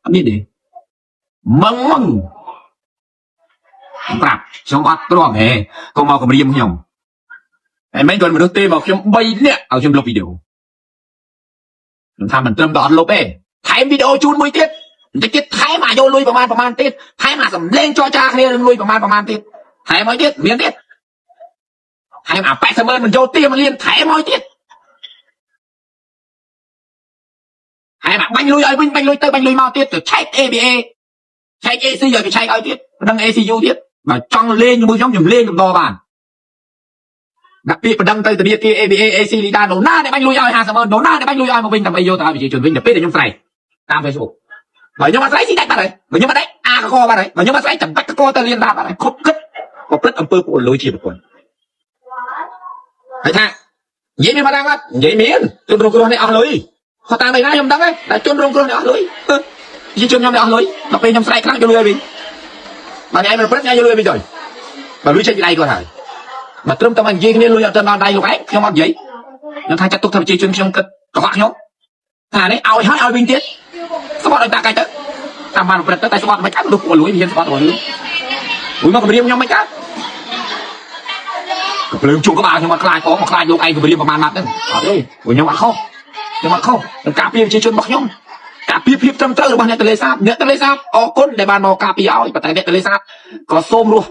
អត់មានទេមឹងមឹងប្រាប់ខ្ញុំអត់ទ្រាំហេកុំមកគម្រាមខ្ញុំតែមិនគាត់មនុស្សទេមកខ្ញុំ3នាក់ឲ្យខ្ញុំលុបវីដេអូខ្ញុំថាមិនត្រឹមតែអត់លុបទេថែមវីដេអូជូនមួយទៀតបន្តិចទៀតថែមអាយកលុយប្រហែលប្រហែលទៀតថែមអាសំលេងចរចាគ្នានឹងលុយប្រហែលប្រហែលទៀតថែមឲ្យទៀតមានទៀតថែមអា80ម៉ឺនមិនចូលទៀមលៀនថែមឲ្យទៀតថែមអាបាញ់លុយឲ្យវិញបាញ់លុយទៅបាញ់លុយមកទៀតទៅឆែក ABA ឆែក AC ឲ្យគេឆែកឲ្យទៀតប្តឹង ACU ទៀតបើចង់លេងជាមួយខ្ញុំខ្ញុំលេងកំដរបានដាក់ពាក្យប្តឹងទៅធនាគារ ABA AC លីដានណាដែលបាញ់លុយឲ្យ50ម៉ឺនណាដែលបាញ់លុយឲ្យមកវិញដើម្បីយកទៅឲ្យប្រជាជនវិញដល់ពេលដែលខ្ញុំស្រែកតាម Facebook បើខ្ញុំអត់ស្រែកស៊ីដាច់បាត់ហើយបើខ្ញុំអត់ដាច់អាកកបាត់ហើយបើខ្ញុំអត់ស្រែកចាំបាច់កកទៅលៀនបាត់ហើយខົບគិតប្រព្រឹត្តអំពើពុករលួយជាប្រព័ន្ធហើយថានិយាយមានមកដល់អត់និយាយមានជនរងគ្រោះនេះអស់លុយគាត់តាមឯណាខ្ញុំដឹងហើយតែជនរងគ្រោះនេះអស់លុយប្រជាជនខ្ញុំនេះអស់លុយដល់ពេលខ្ញុំស្រែកខ្លាំងយកលុយឲ្យវិញបើឯងមិនប្រព្រឹត្តឯងយកលុយឲ្យវិញទៅបើលុយចេញពីដៃគាត់ហើយបើត្រឹមតែមកនិយាយគ្នាលុយអត់ទៅដល់ដៃលោកឯងខ្ញុំអត់និយាយខ្ញុំថាចាត់ទុកថាប្រជាជនខ្ញុំគិតកុហកខ្ញុំថានេះឲ្យហើយឲ្យវិញទៀតស្បត់ឲ្យតាកាច់ទៅតាមបានប្រព្រឹត្តទៅតែស្បត់មិនកើតលុះពលលួយមានស្បត់របស់រឿងមួយមកគម្រាមខ្ញុំមិនកើតកំភ្លើងជួងក្បាលខ្ញុំអត់ខ្លាចផងមកខ្លាចលោកឯងគម្រាមប្រហែលម៉ាត់ហ្នឹងអត់ទេព្រោះខ្ញុំអត់ខុសខ្ញុំអត់ខុសខ្ញុំការពារប្រជាជនរបស់ខ្ញុំការពារភាពត្រឹមត្រូវរបស់អ្នកទលេសាបអ្នកទលេសាបអរគុណដែលបានមកការពារឲ្យប៉ុន្តែអ្នកទលេសាបក៏សូមរស់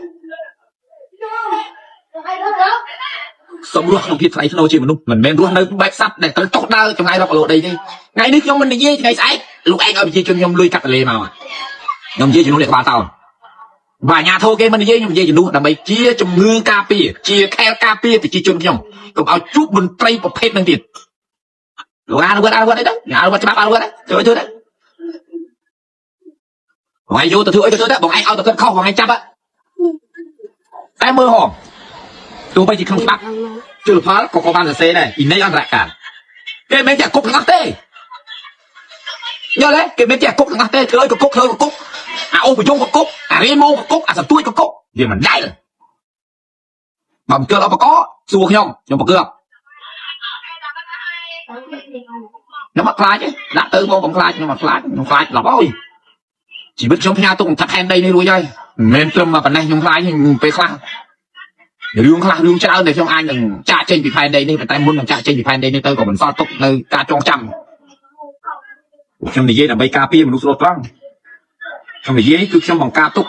សូមរស់ក្នុងភាពថ្លៃថ្នូរជាមនុស្សមិនមែនរស់នៅបែបសត្វដែលត្រូវចុះដើរចម្ងាយរាប់គីឡូដីទេថ្ងៃនេះខ្ញុំមិននិយាយថ្ងៃស្អែកលោកឯងឲ្យប្រជាជនខ្ញុំលុយកាត់ទលេមកខ្ញុំនិយាយជំនួសអ្នកក្បាលតោនបើអាញាធោគេមិននិយាយខ្ញុំនិយាយជំនួសដើម្បីជាជំងឺការពារជាខែលការពារប្រជាជនខ្ញុំកុំឲ្យជួបមន្ត្រីប្រភេទនឹងទៀតលោកអនុវត្តអនុវត្តអីទៅអនុវត្តច្បាប់អនុវត្តធ្វើធ្វើទៅបងឯងយកទៅធ្វើអីទៅធ្វើទៅបងឯងឲ្យទៅគិតខុសបងឯងចាប់តែមើលហងទោះបីជាក្នុងច្បាប់ជលផលក៏ក៏បានសរសេរដែរអ៊ីនៃអន្តរការគេមិនចាក់គុកទាំងអស់ទេយល់ទេគេមិនចាក់គុកទាំងអស់ទេធ្វើឲ្យក៏គុកធ្វើក៏គុកអាអូប្រយងក៏គុកអារេម៉ូក៏គុកអាសន្ទួចក៏គុកវាមិនដែលបើមិនជឿឧបករណ៍សួរខ្ញុំខ្ញុំប្រកឿខ្ញុំអត់ខ្លាចទេដាក់ទៅបងកុំខ្លាចខ្ញុំអត់ខ្លាចខ្ញុំខ្លាចឡប់អើយជីវិតខ្ញុំផ្ញើទុកថាផែនដីនេះរួចហើយមិនមែនត្រឹមមកប៉ុណ្ណេះខ្ញុំខ្លាចពេលខ្លះរឿងខ្លះរឿងច្រើនដែលខ្ញុំអាចនឹងចាក់ចេញពីផែនដីនេះប៉ុន្តែមុននឹងចាក់ចេញពីផែនដីនេះទៅក៏មិនសល់ទុកនៅការចងចាំខ្ញុំនិយាយដើម្បីការពារមនុស្សស្លូតត្រង់ខ្ញុំនិយាយគឺខ្ញុំបង្ការទុក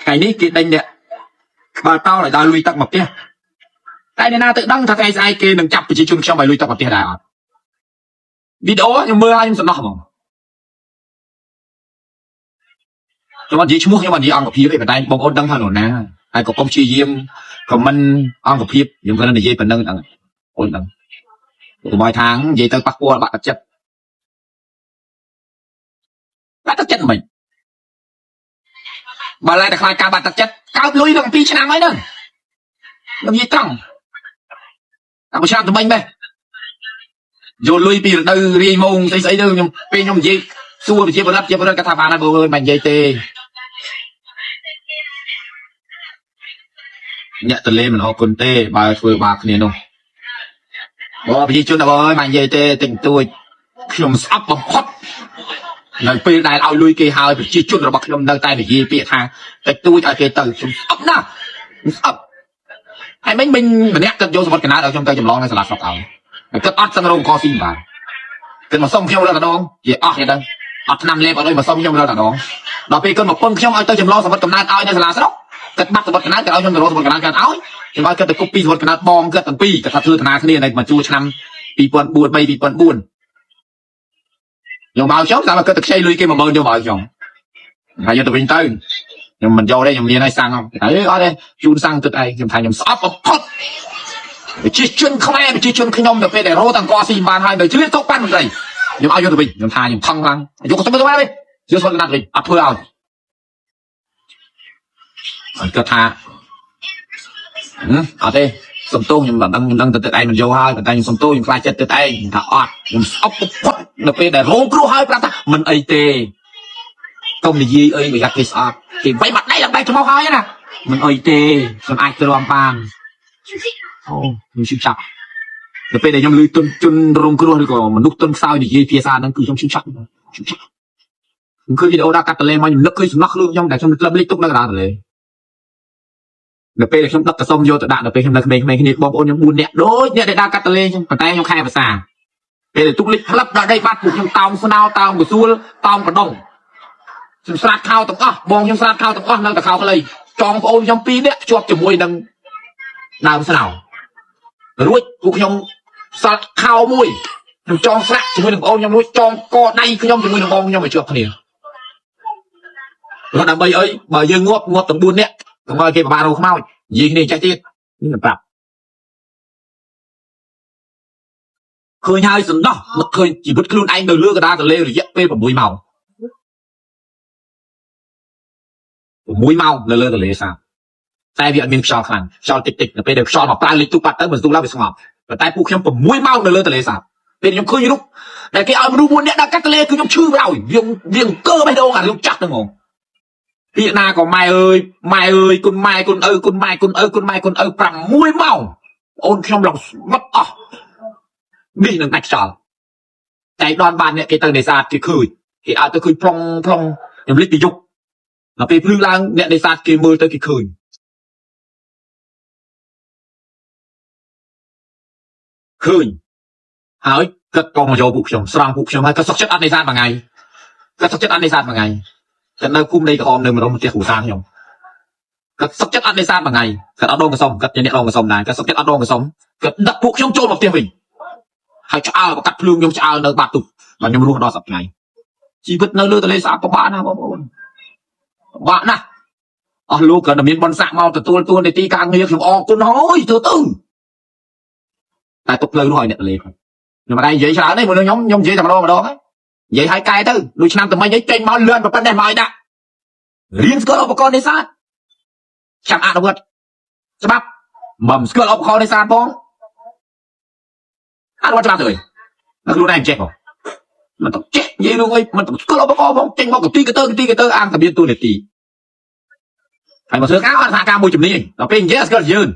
ថ្ងៃនេះគេដេញអ្នកក្បាលតោឲ្យដើរលុយទឹកមកផ្ទះតែអ្នកណាទៅដឹងថាថ្ងៃស្អែកគេនឹងចាប់ប្រជាជនខ្ញុំឲ្យលុយទឹកមកផ្ទះដែរអត់វីដេអូខ្ញុំមើលឲ្យខ្ញុំសំណោះហ្មងខ្ញុំអត់និយាយឈ្មោះខ្ញុំអត់និយាយអង្គភាពទេប៉ុន្តែបងប្អូនដឹងថានរណាហើយក៏កុំព្យាយាមខមមិនអង្គភាពខ្ញុំគាត់និយាយប៉ុណ្្នឹងហ្នឹងអូនដឹងកុំឲ្យថាងនិយាយទៅប៉ះពាល់បាក់ទឹកចិត្តបាក់ទឹកចិត្តមិនបើឡើយតែខ្លាចការបាក់ទឹកចិត្តកើបលុយដល់2ឆ្នាំហើយហ្នឹងខ្ញុំនិយាយត្រង់តែមួយឆ្នាំទៅមិញបែយកលុយពីរដូវរាយម៉ោងស្អីស្អីទៅខ្ញុំពេលខ្ញុំនិយាយសួរប្រជាពលរដ្ឋប្រជាពលរដ្ឋគាត់ថាបានហើយបងអើយមិននិយាយទេអ្នកទលេមិនអរគុណទេបើធ្វើបាបគ្នានោះបងប្រជាជនបងអើយមិននិយាយទេតិចតួចខ្ញុំស្អប់បំផុតនៅពេលដែលឲ្យលុយគេហើយប្រជាជនរបស់ខ្ញុំនៅតែនិយាយពាក្យថាតិចតួចឲ្យគេទៅខ្ញុំស្អប់ណាស់ខ្ញុំស្អប់ហើយមិញមិញម្នាក់គាត់យកសម្បត្តិកណាតឲ្យខ្ញុំទៅចម្លងនៅសាលាស្រុកឲ្យហើយគាត់អត់សឹងរងកស៊ីបានគាត់មកសុំខ្ញុំរត់តែដងនិយាយអស់គេទៅអត់ឆ្នាំលេបអត់អុយមកសុំខ្ញុំរត់តែដងដល់ពេលគាត់មកពឹងខ្ញុំឲ្យទៅចម្លងសម្បត្តិកំណើតឲ្យនៅសាលាស្រុកគាត់បាត់សម្បត្តិកណាតគាត់ឲ្យខ្ញុំទៅរកសម្បត្តិកណាតគាត់ឲ្យខ្ញុំឲ្យគាត់ទៅគប់ពីសម្បត្តិកណាតបងគាត់ទាំងពីរគាត់ថាធ្វើធនាគ្នានៅមួយជួរឆ្នាំ2004 3 2004ខ្ញុំមកខ្ញុំតាមគាត់ទៅខ្ចីលុយគេ10000យកមកឲ្យខ្ញុំហើយយកទៅវិញទៅខ្ញុំមិនយកទេខ្ញុំមានឲ្យសាំងអីអត់ទេជូនសាំងទឹកឯងខ្ញុំថាខ្ញុំស្អប់បំផុតប្រជាជនខ្មែរប្រជាជនខ្ញុំទៅពេលដែលរោតាំងកស៊ីបានហើយទៅជ្រៀតទុកប៉ាន់មន្ត្រីខ្ញុំឲ្យយកទៅវិញខ្ញុំថាខ្ញុំថឹងខ្លាំងយកទៅទៅវិញយកស្វត្តកណាត់វិញអត់ធ្វើឲ្យគាត់ថាអត់ទេ សុំទោសខ្ញុំមិនដឹងខ្ញុំដឹងទៅទឹកឯងមិនយកហើយប៉ុន្តែខ្ញុំសុំទោសខ្ញុំខ្លាចចិត្តទឹកឯងថាអត់ខ្ញុំស្អប់បំផុតនៅពេលដែលរងគ្រោះហើយប្រាប់ថាមិនអីទេកុំនិយាយអីប្រយ័ត្នគេស្អប់គេវាយបាត់ដៃឡើងបែកច្មោះហើយណាមិនអីទេខ្ញុំអាចទ្រាំបានអូខ្ញុំឈឺចាប់នៅពេលដែលខ្ញុំឮទុនជនរងគ្រោះឬក៏មនុស្សទុនខ្សោយនិយាយភាសាហ្នឹងគឺខ្ញុំឈឺចាប់ឈឺចាប់ខ្ញុំឃើញវីដេអូដល់កាត់តលេមកខ្ញុំនឹកឃើញសំណោះខ្លួនខ្ញុំដែលខ្ញុំធ្លាប់លិចទុកនៅកណ្ដាលទន្លេនៅពេលដែលខ្ញុំដឹកកសុំយកទៅដាក់នៅពេលខ្ញុំនៅក្មេងៗគ្នាបងប្អូនខ្ញុំ4នាក់ដូចអ្នកដែលដើរកាត់តលេខ្ញុំប៉ុន្តែខ្ញុំខែភាសាពេលដែលទុកលិចផ្លឹបដល់ដីបាត់ពួកខ្ញុំតោងស្នោតោងកសួលតោងកដុងខ្ញុំស្រាតខោទាំងអស់បងខ្ញុំស្រាតខោទាំងអស់នៅតែខោខ្លីចងប្អូនខ្ញុំ2នាក់ភ្ជាប់ជាមួយនឹងដើមស្នោរួចពួកខ្ញុំសល់ខោមួយខ្ញុំចងស្រាក់ជាមួយនឹងប្អូនខ្ញុំរួចចងកដៃខ្ញុំជាមួយនឹងបងខ្ញុំឲ្យជាប់គ្នាព្រោះដើម្បីអីបើយើងងាប់ងាប់ទាំង4នាក់កុំឲ្យគេពិបាករកខ្មោចនិយាយគ្នាចេះទៀតនេះប្រាប់ឃើញហើយសំណោះនឹកឃើញជីវិតខ្លួនឯងនៅលើកណ្ដាលទន្លេរយៈពេល6ម៉ោង6ម៉ោងនៅលើទន្លេសាបតែវាអត់មានខ្យល់ខ្លាំងខ្យល់តិចតិចនៅពេលដែលខ្យល់មកប្រើលិចទូបាត់ទៅមិនស្ទុះឡើងវាស្ងប់ប៉ុន្តែពួកខ្ញុំ6ម៉ោងនៅលើទន្លេសាបពេលខ្ញុំឃើញរូបដែលគេឲ្យមនុស្ស4នាក់ដល់កាត់ទន្លេគឺខ្ញុំឈឺបណ្ដោយវាវាអង្គើបេះដូងអារឿងចាស់ហ្នឹងហ្មងពាក្យណាក៏ម៉ែអើយម៉ែអើយគុណម៉ែគុណឪគុណម៉ែគុណឪគុណម៉ែគុណឪ6ម៉ោងអូនខ្ញុំឡើងស្លុតអស់នេះនឹងដាច់ខ្យល់តែដល់បានអ្នកគេទៅនេសាទគេឃើញគេឲ្យទៅឃើញប្លង់ប្លង់ខ្ញុំលិចពីយប់ដល់ពេលភ្លឺឡើងអ្នកនេសាទគេមើលទៅគេឃើញឃើញហើយគាត់ក៏មកយកពួកខ្ញុំស្រង់ពួកខ្ញុំហើយគាត់សុកចិត្តអត់នេសាទមួយថ្ងៃគាត់សុកចិត្តអត់នេសាទមួយថ្ងៃគាត់នៅភូមិដីក្រហមនៅម្ដុំផ្ទះគ្រួសារខ្ញុំគាត់សុកចិត្តអត់នេសាទមួយថ្ងៃគាត់អត់ដងកសុំគាត់ជាអ្នកដងកសុំដែរគាត់សុកចិត្តអត់ដងកសុំគាត់ដឹកពួកខ្ញុំចូលមកផ្ទះវិញហើយឆ្អើបកាត់ភ្លើងខ្ញុំឆ្អើនៅបាត់ទុកបាទខ្ញុំរស់ដល់សប្តាហ៍ជីវិតនៅលើទន្លេសាបពិបាកណាស់បងប្អូនពិបាកណាស់អស់លោកក៏មានបនស័កមកទទួលតួនាទីការងារខ្ញុំអរគុណហើយធ្វើទៅតែទុកផ្លូវនោះឲ្យអ្នកទន្លេខ្ញុំមិនដែរនិយាយច្រើនទេមុនខ្ញុំខ្ញុំនិយាយតែម្ដងម្ដងហ្នឹងនិយាយឲ្យកែទៅដូចឆ្នាំថ្មីនេះចេញមកលឿនប៉ុណ្ណេះមកឲ្យដាក់រៀនស្គាល់ឧបករណ៍នេសាទចាំអនុវត្តច្បាប់មិនស្គាល់ឧបករណ៍នេសាទផងអនុវត្តច្បាប់ទៅអីខ្លួនឯងចេះផងមិនต้องចេះនិយាយរឿងអីមិនต้องស្គាល់ឧបករណ៍ផងចេញមកកទីកទៅកទីកទៅអាងតែមានតួនាទីហើយមកធ្វើការអត់សហការមួយជំនាញដល់ពេលនិយាយអត់ស្គាល់យើង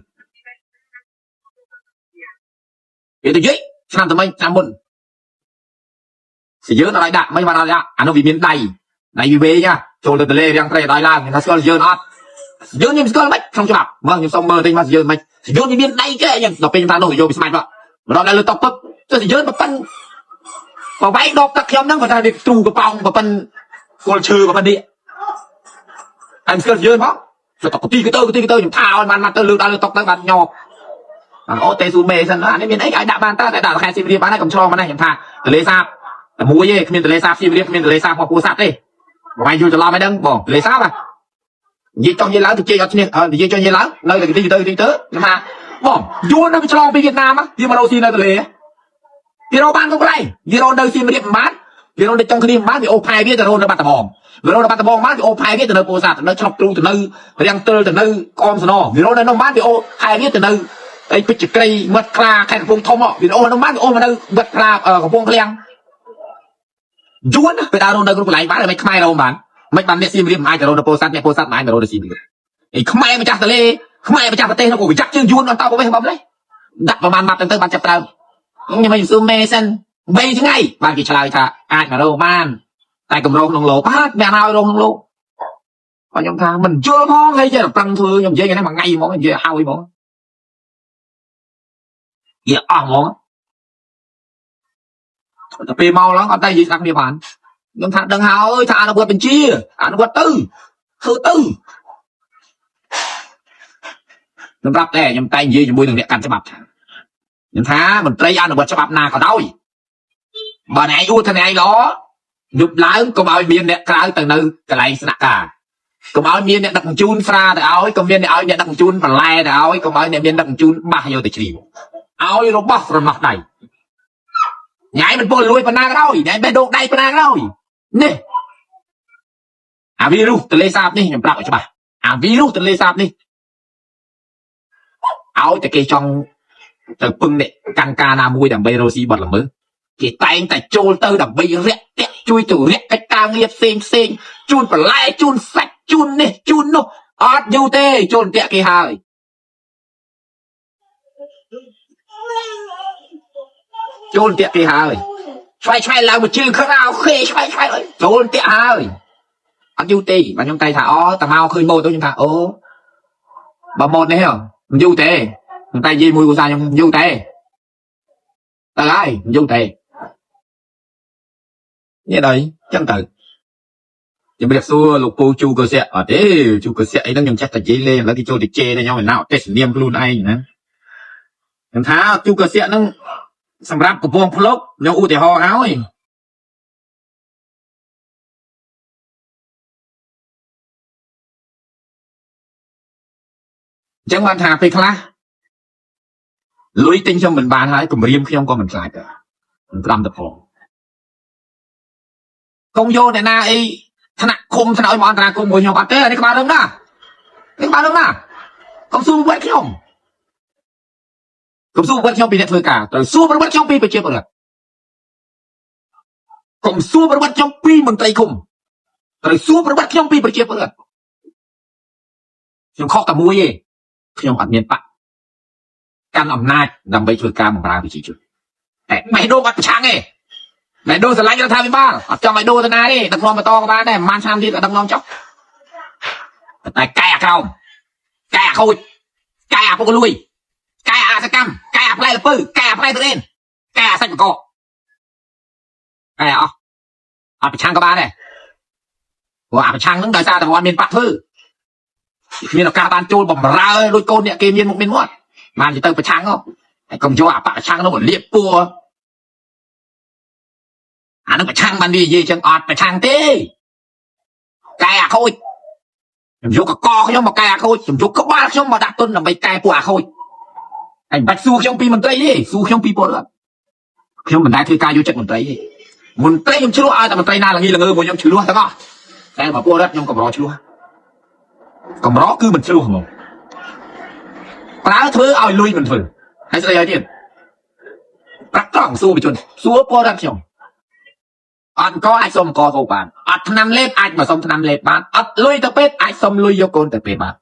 គេទៅនិយាយឆ្នាំថ្មីឆ្នាំមុនយើងអត់ឲ្យដាក់មិនបានអត់ដាក់អានោះវាមានដៃដៃវាវែងចូលទៅទលេរាំងត្រីឲ្យឡើងថាស្គាល់យើងអត់យើងខ្ញុំស្គាល់មិនក្នុងច្បាប់មើលខ្ញុំសុំមើលតិចមកយើងមិនយើងវាមានដៃគេអញ្ចឹងដល់ពេលខ្ញុំថានោះយកវាស្មាច់មកម្ដងដល់លើតុពឹបទៅយើងប៉ិនបបែកដបទឹកខ្ញុំហ្នឹងគាត់ថាវាទ្រូកប៉ោងប៉ិនគល់ឈើប៉ិននេះហើយស្គាល់យើងផងទៅកទីកទៅកទីកទៅខ្ញុំថាឲ្យបានមកទៅលើដល់លើតុទៅបានញប់អូទេស៊ូមេសិនអានេះមានអីឲ្យដាក់បានតើតែដាក់ខែសៀមរាបបានហើយកុំឆ្លងមកណាខ្ញុំថាទលេសាបតែមួយទេគ្មានទលេសាបសៀមរាបគ្មានទលេសាបមកពោធិ៍សាត់ទេបងឯងយល់ច្រឡំអីហ្នឹងបងទលេសាបហ៎និយាយចង់និយាយឡើងទៅជែកអត់ឈ្នះនិយាយចង់និយាយឡើងនៅតែទីទៅទីទៅខ្ញុំថាបងយួននៅឆ្លងពីវៀតណាមវាមករកស៊ីនៅទលេវារកបានគ្រប់កន្លែងវារកនៅសៀមរាបមិនបានវារកនៅចុងគ្នាមិនបានវាអូផែវាទៅរកនៅបាត់ដំបងវារកនៅបាត់ដំបងបានវាអូផែវាទៅនៅពោធិ៍សាត់ទៅនៅឆ្លុកទ្រូងទៅនៅរាំងទិលទៅនៅក្អមសណវារកនៅនោះបានវាអូផែវាទៅនៅអីពេជ្រក្រីមាត់ខ្លាខេត្តកំពង់ធំវាអូនោះបានវាអូមកនៅមាត់ខ្លាកំពង់ឃ្លាំងយួនពេលដើរនៅគ្រប់កន្លែងបានមិនខ្មែររកបានមិនបានអ្នកសៀមរាបមិនអាចទៅរកនៅពោធិ៍សាត់អ្នកពោធិ៍សាត់មិនអាចទៅរកនៅសៀមរាបអីខ្មែរម្ចាស់ទលេខ្មែរម្ចាស់ប្រទេសនោះក៏វាចាក់ជើងយួនអត់តបវិញបំលេះដាក់ប្រហែលម៉ាត់ទៅបានចាប់ដើមខ្ញុំមិនស៊ូមេសិន3ថ្ងៃបានគេឆ្លើយថាអាចមករកបានតែកម្រងក្នុងលោកបាទមានឲ្យរងក្នុងលោកគាត់ខ្ញុំថាមិនយល់ផងហើយចេះប្រឹងធ្វើខ្ញុំនិយាយថ្ងៃនេះមួយថ្ងៃហ្មងនិយាយឲ្យហ្មងនិយាយអស់ហ្មងតែពេលមកឡើងអត់តែនិយាយស្ដាប់គ្នាបានខ្ញុំថាដឹងហើយថាអនុវត្តបញ្ជាអនុវត្តទៅធ្វើទៅខ្ញុំប្រាប់តែខ្ញុំតែនិយាយជាមួយនឹងអ្នកកាន់ច្បាប់ខ្ញុំថាមន្ត្រីអនុវត្តច្បាប់ណាក៏ដោយបើអ្នកឯងអួតថាអ្នកឯងល្អយប់ឡើងកុំឲ្យមានអ្នកក្រៅទៅនៅកន្លែងស្នាក់ការកុំឲ្យមានអ្នកដឹកជញ្ជូនស្រាទៅឲ្យកុំមានអ្នកឲ្យអ្នកដឹកជញ្ជូនបន្លែទៅឲ្យកុំឲ្យអ្នកមានដឹកជញ្ជូនបាសយកទៅជ្រាវឲ្យរបស់ស្រណោះដៃញ៉ៃមិនពលលួយប៉ុណ្ណាក៏ដោយញ៉ៃបេះដូងដៃប៉ុណ្ណាក៏ដោយនេះអាវីរុសទលេសាបនេះខ្ញុំប្រាប់ឲ្យច្បាស់អាវីរុសទលេសាបនេះ ឲ្យតែគេចង់ទៅពឹងអ្នកកាន់ការណាមួយដើម្បីរកស៊ីបទល្មើសគេតែងតែចូលទៅដើម្បីរាក់ទាក់ជួយទៅរាក់កិច្ចការងារផ្សេងផ្សេងជូនបន្លែជូនសាច់ជូននេះជូននោះអត់យូរទេចូលអន្ទាក់គេហើយចូលអន្ទាក់គេហើយឆ្វៃឆ្វៃឡើងមកជើងក្រៅខេឆ្វៃឆ្វៃចូលអន្ទាក់ហើយអត់យូរទេបាទខ្ញុំតែថាអូតាមកឃើញម៉ូតទៅខ្ញុំថាអូបើម៉ូតនេះហ៎មិនយូរទេខ្ញុំតែនិយាយមួយគូសាខ្ញុំមិនយូរទេទៅហើយមិនយូរទេនេះដល់ចឹងទៅជំរាបសួរលោកពូជូកសៈអត់ទេជូកសៈអីហ្នឹងខ្ញុំចេះតែនិយាយលេងឥឡូវគេចូលទៅជេរខ្ញុំឯណាអត់ទេសនាមខ្លួនឯងណាខ្ញុំថាជូកសៈហ្នឹងសម្រាប់កំពង់ភ្លុកខ្ញុំឧទាហរណ៍ហើយអញ្ចឹងបានថាពេលខ្លះលុយទិញខ្ញុំមិនបានហើយគម្រាមខ្ញុំក៏មិនខ្លាចដែរមិនត្រាំទៅផងកុំយកអ្នកណាអីថ្នាក់ឃុំថ្នាក់អីមកអន្តរាគមមួយខ្ញុំអត់ទេអានេះក្បាលរឹងណានេះក្បាលរឹងណាកុំសួរប្រវត្តិខ្ញុំកុំសួរប្រវត្តិខ្ញុំពីអ្នកធ្វើការត្រូវសួរប្រវត្តិខ្ញុំពីប្រជាពលរដ្ឋកុំសួរប្រវត្តិខ្ញុំពីមន្ត្រីឃុំត្រូវសួរប្រវត្តិខ្ញុំពីប្រជាពលរដ្ឋខ្ញុំខុសតែមួយទេខ្ញុំអត់មានបកកាន់អំណាចដើម្បីធ្វើការបម្រើប្រជាជនតែបេះដូងអត់ប្រឆាំងទេបេះដូងស្រឡាញ់រដ្ឋាភិបាលអត់ចង់ឲ្យដូរទៅណាទេដឹកនាំបន្តក៏បានដែរប្រហែលឆ្នាំទៀតក៏ដឹកនាំចុះតែកែអាក្រោមកែអាខូចកែអាពុកលួយកែអាសកម្មកែអាផ្លែលពៅកែអាផ្លែទុរេនកែអាសាច់បង្កកកែអស់អត់ប្រឆាំងក៏បានដែរព្រោះអាប្រឆាំងហ្នឹងដោយសារតែគាត់មានបាក់ធ្វើគ្មានឱកាសបានចូលបំរើដូចកូនអ្នកគេមានមុខមានមាត់បានទៅប្រឆាំងហ៎ហើយកុំយកអាបកប្រឆាំងនោះមកលៀបពួរអានឹងប្រឆាំងបានវានិយាយចឹងអត់ប្រឆាំងទេកែអាខូចខ្ញុំយកកកខ្ញុំមកកែអាខូចខ្ញុំយកក្បាលខ្ញុំមកដាក់ទុនដើម្បីកែពួកអាខូចហើយមិនបាច់សួរខ្ញុំពីមន្ត្រីទេសួរខ្ញុំពីពលរដ្ឋខ្ញុំមិនដែលធ្វើការយកចិត្តមន្ត្រីទេមន្ត្រីខ្ញុំឆ្លោះឲ្យតែមន្ត្រីណាល្ងីល្ងើមួយខ្ញុំឆ្លោះទាំងអស់តែបើពលរដ្ឋខ្ញុំកម្រឆ្លោះកម្រគឺមិនឆ្លោះហ្មងប្រើធ្វើឲ្យលុយមិនធ្វើហើយស្អីឲ្យទៀតប្រាក់ត្រង់សួរប្រជាជនសួរពលរដ្ឋខ្ញុំអត់កអាចសុំកកបានអត់ថ្នាំលេបអាចមកសុំថ្នាំលេបបានអត់លុយទៅពេទ្យអាចសុំលុយយកកូនទៅពេទ្យបាន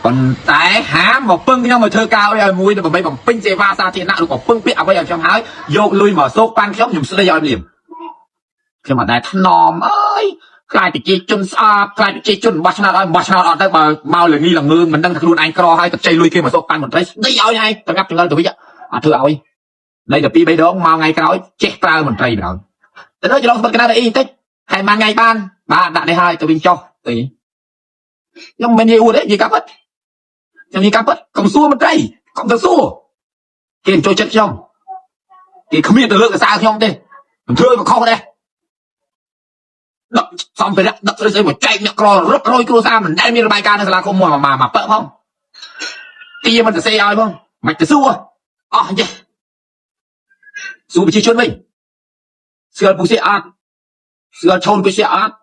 ប៉ុន្តែហាមមកពឹងខ្ញុំមកធ្វើការឲ្យមួយដើម្បីបំពេញសេវាសាធារណៈឬក៏ពឹងពាក្យអ្វីឲ្យខ្ញុំហើយយកលុយមកសោកប៉ាន់ខ្ញុំខ្ញុំស្ដីឲ្យលៀមខ្ញុំអត់ដែលថ្នមអើយខ្លាចប្រជាជនស្អប់ខ្លាចប្រជាជនបោះឆ្នោតឲ្យបោះឆ្នោតអត់ទៅបើមកល្ងីល្ងើមិនដឹងថាខ្លួនឯងក្រហើយទៅចៃលុយគេមកសោកប៉ាន់មន្ត្រីស្ដីឲ្យហើយតងាប់ចង្អុលទៅវិញអត់ធ្វើឲ្យនៃតែពីរបីដងមកថ្ងៃក្រោយចេះប្រើមន្ត្រីបណ្ដោយទៅលើច្រឡំស្បិតកណ្ដាលអីបន្តិចហើយមួយថ្ងៃបានបាទដាក់នេះហើយទៅវិញចុះទៅខ្ញុំមិននិយាយអួតទេនិយាយកាប់ពិតខ្ញុំនិយាយកាប់ពិតកុំសួរមន្ត្រីកុំទៅសួរគេមិនចូលចិត្តខ្ញុំគេគ្មានទៅលើកសើខ្ញុំទេខ្ញុំធ្វើក៏ខុសដែរដឹកសម្ភារៈដឹកស្អីស្អីមកចែកអ្នកក្ររត់រយគ្រួសារមិនដែលមានរបាយការណ៍នៅសាលាឃុំមួយមកមកពឹកផងទាមិនសរសេរឲ្យផងមិនទៅសួរអស់ចេះសួរប្រជាជនវិញស្គាល់ពូសៀអត់ស្គាល់ឆូនពូសៀអត់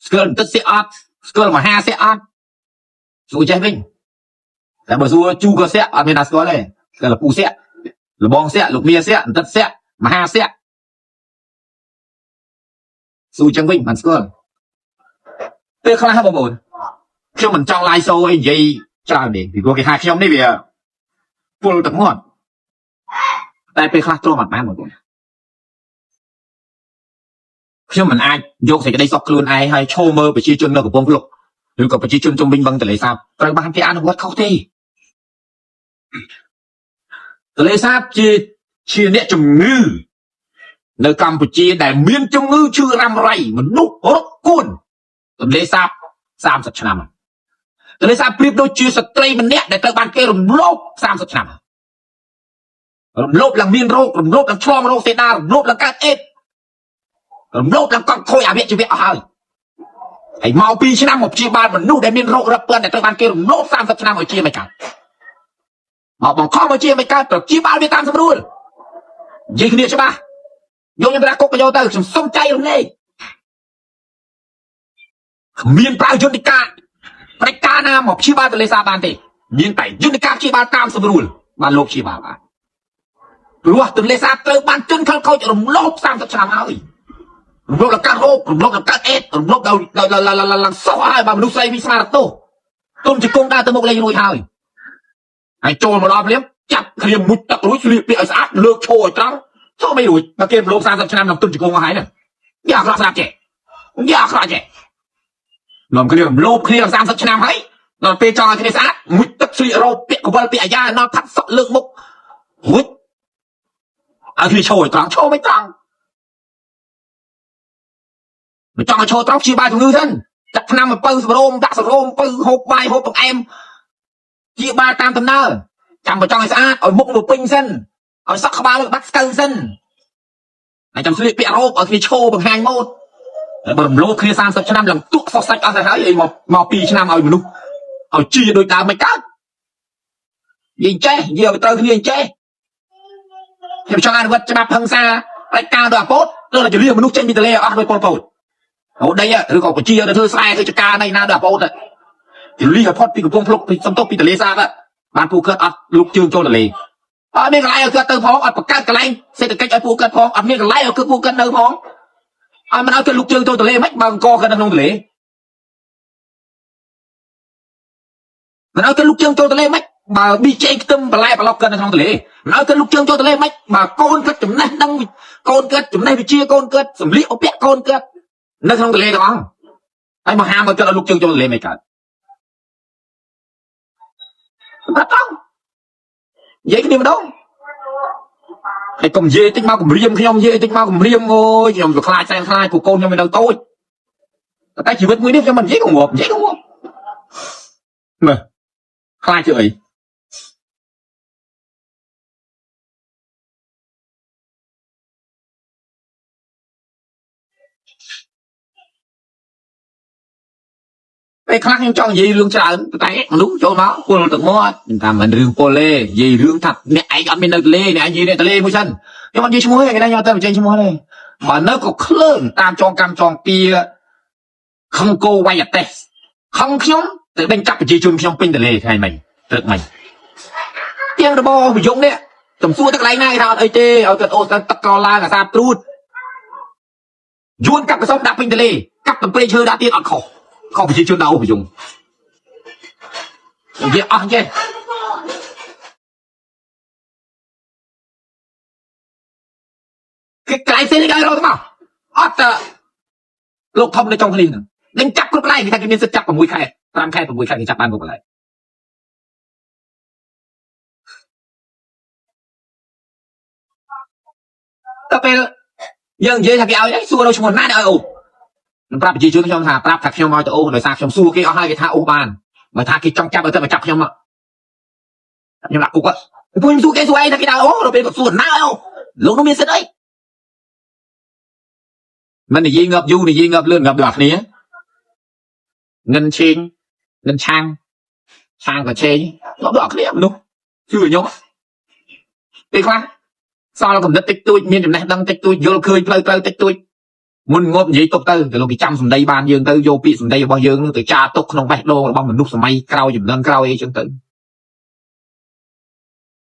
ស្គាល់ទឹកសៀអត់ស្គាល់មហាសៀអត់សួរចេះវិញតែបើសួរជូក៏សៀអត់មានណាស្គាល់ទេស្គាល់ពូសៀលបងសៀលោកមាសៀអន្តិតសៀមហាសៀសួរចឹងវិញមិនស្គាល់ពេលខ្លះបងប្អូនខ្ញុំមិនចង់ឡាយសូអីនិយាយច្រើនទេពីព្រោះគេថាខ្ញុំនេះវាពុលទឹកមាត់តែពេលខ្លះទ្រាំអត់បានបងប្អូនខ្ញុំមិនអាចយកសេចក្តីសុខខ្លួនឯងហើយឈោមើលប្រជាជននៅកំពង់ភ្លុកឬក៏ប្រជាជនជុំវិញបឹងទន្លេសាបត្រូវបានគេអនុវត្តខុសទេទន្លេសាបជាអ្នកជំងឺនៅកម្ពុជាដែលមានជំងឺឈឺរ៉ាំរ៉ៃមនុស្សរកគួនទន្លេសាប30ឆ្នាំទន្លេសាបប្រៀបដូចជាស្ត្រីម្នាក់ដែលត្រូវបានគេរំលោភ30ឆ្នាំរំលោភឡើងមានរោគរំលោភឡើងឆ្លងរោគសេដារំលោភឡើងកើតអេដរំលោភឡើងកង់ខូចអវយវៈអស់ហើយហើយមក2ឆ្នាំមកព្យាបាលមនុស្សដែលមានរោគរឹបពឿនដែលត្រូវបានគេរំលោភ30ឆ្នាំឲ្យជាមិនកើតមកបង្ខំឲ្យជាមិនកើតត្រូវព្យាបាលវាតាមស្រួលនិយាយគ្នាច្បាស់យកខ្ញុំដាក់គុកក៏យកទៅខ្ញុំសុំចែករំលែកគ្មានប្រើយន្តការ ផ្ដាច់ការណាមកព្យាបាលទន្លេសាបបានទេមានតែយន្តការព្យាបាលតាមសម្រួលបានលោកព្យាបាលបានព្រោះទន្លេសាបត្រូវបានជនខិលខូចរំលោភ30ឆ្នាំហើយរំលោភដល់កើតរោគរំលោភដល់កើតអេដរំលោភដល់ឡើងសោះហើយបើមនុស្សស្រីវិស្មារតីទុំជង្គង់ដើរទៅមុខលេងរួចហើយហើយចូលមកដល់ភ្លាមចាប់គ្រាមមុជទឹករួចស្លៀកពាក់ឲ្យស្អាតលើកឈរឲ្យត្រង់ចូលមិនរួចបើគេរំលោភ30ឆ្នាំក្នុងទុំជង្គង់អស់ហើយហ្នឹងយ៉ាអាក្រក់ស្រាប់ចេះយ៉ាអាក្រក់ចេះនាំគ្នារំលោភគ្នា30ឆ្នាំហើយដល់ពេលចង់ឲ្យគ្នាស្អាតមុជទឹកស្លៀករ៉ូបពាក់កវលពាក់អាយ៉ាដល់ផាត់សក់លើកមុខរួចឲ្យគ្នាឈរឲ្យត្រង់ឈរមិនត្រង់មិនចង់ឲ្យឈរត្រង់ព្យាបាលជំងឺសិនចាក់ថ្នាំអំពៅសរោមដាក់សរោមអំពៅហូបបាយហូបបង្អែមព្យាបាលតាមដំណើរចាំបើចង់ឲ្យស្អាតឲ្យមុខមកពេញសិនឲ្យសក់ក្បាលបាត់ស្កូវសិនហើយចាំស្លៀកពាក់រ៉ូបឲ្យគ្នាឈរបង្ហាញម៉ូដហើយបើរំលោភគ្នា30ឆ្នាំឡើងទក់សោះសាច់អស់ទៅហើយអីមកមក2ឆ្នាំឲ្យមនុស្សឲ្យជាដូចដើមមិនកើតនិយាយចេះនិយាយឲ្យត្រូវគ្នាចេះខ្ញុំចង់អនុវត្តច្បាប់ហិង្សាផ្ដាច់ការដោយអាពតឬតែជលៀសមនុស្សចេញពីទន្លេអស់ដោយប៉ុលពតអូដីឬក៏ប្រជាទៅធ្វើស្រែធ្វើចការណៃណាដោយអាពតជលៀសឲ្យផុតពីកំពង់ភ្លុកពីសំទុកពីទន្លេសាបបានពូកើតអត់លុកជើងចូលទន្លេអត់មានកន្លែងឲ្យគាត់ទៅផងអត់បង្កើតកន្លែងសេដ្ឋកិច្ចឲ្យពូកើតផងអត់មានកន្លែងឲ្យគឺពូកើតនៅផងឲ្យមិនឲ្យគាត់លុកជើងចូលទន្លេមិនបើអង្គគាត់នៅក្នុងទន្លេមិនឲ្យគាត់លុកជើងចូលទន្លេមិនបើប៊ីចេងខ្ទឹមបន្លែប្រឡប់គាត់នៅក្នុងទន្លេមិនឲ្យគាត់លុកជើងចូលទន្លេមិនបើកូនគាត់ចំណេះដឹងកូនគាត់ចំណេះវិជ្ជាកូនគាត់សម្លៀកឧបៈកូនគាត់នៅក្នុងទន្លេទាំងអស់ហើយមកហាមឲ្យគាត់ឲ្យលុកជើងចូលទន្លេមិនកើតសម្រាប់ត្រង់និយាយគ្នាម្ដងហើយកុំនិយាយតិចមកគម្រាមខ្ញុំនិយាយតិចមកគម្រាមអូយខ្ញុំវាខ្លាចសែនខ្លាចព្រោះកូនខ្ញុំវានៅតូចតែជីវិតមួយនេះខ្ញុំមិននិយាយក៏ងាប់និយាយក៏ងាប់មើលខ្លាចធ្វើអីពេលខ្លះខ្ញុំចង់និយាយរឿងច្រើនតែមនុស្សចូលមកពុលទឹកមាត់ខ្ញុំថាមិនរឿងពុលទេនិយាយរឿងថាអ្នកឯងអត់មាននៅទលេអ្នកឯងនិយាយនៅទលេមួយសិនខ្ញុំអត់និយាយឈ្មោះទេគេខ្ញុំអត់ទៅបញ្ចេញឈ្មោះទេបើនៅក៏ក្លឿនតាមចងកម្មចងពៀខឹងគោវាយអាតេសខឹងខ្ញុំទៅដេញចាប់ប្រជាជនខ្ញុំពេញទលេថ្ងៃមិញព្រឹកមិញទៀងរបោប្រយងនេះតំសួរទៅកន្លែងណាគេថាអត់អីទេឲ្យគាត់អូសទៅទឹកកឡើងអាសាបត្រួតយួនកាប់កសុំដាក់ពេញទលេកាប់តំព្រៃឈើដាក់ទៀតអត់ខុសខុសប្រជាជនដាក់អូប្រយងនិយាយអស់ចេះគេកន្លែងផ្សេងគេឲ្យរកទៅមកអត់តលោកធំនៅចុងឃ្លីហ្នឹងនឹងចាប់គ្រប់កន្លែងគេថាគេមានសិទ្ធិចាប់6ខែ5ខែ6ខែគេចាប់បានគ្រប់កន្លែងដល់ពេលយើងនិយាយថាគេឲ្យសួរដល់ឈ្មោះណាឲ្យអូនឹងប្រាប់ប្រជាជនខ្ញុំថាប្រាប់ថាខ្ញុំឲ្យទៅអូដោយសារខ្ញុំសួរគេអស់ហើយគេថាអូបានបើថាគេចង់ចាប់ឲ្យទៅមកចាប់ខ្ញុំខ្ញុំដាក់គុកពួកខ្ញុំសួរគេសួរឯងថាគេដាក់អូដល់ពេលគាត់សួរណាឲ្យអូលោកនោះមានសិទ្ធិអីមិននិយាយងាប់យូរនិយាយងាប់លឿនងាប់ដល់គ្នាងិនឆេងងិនឆាងឆាងក៏ឆេងងាប់ដល់គ្នាមនុស្សជឿខ្ញុំពេលខ្លះសល់កំណត់តិចតួចមានចំណេះដឹងតិចតួចយល់ឃើញផ្លូវត្រូវតិចតួចមុនងាប់និយាយទុកទៅទៅលោកគេចាំសម្ដីបានយើងទៅយកពាក្យសម្ដីរបស់យើងទៅចាទុកក្នុងបេះដូងរបស់មនុស្សសម័យក្រោយចំណឹងក្រោយអីចឹងទៅ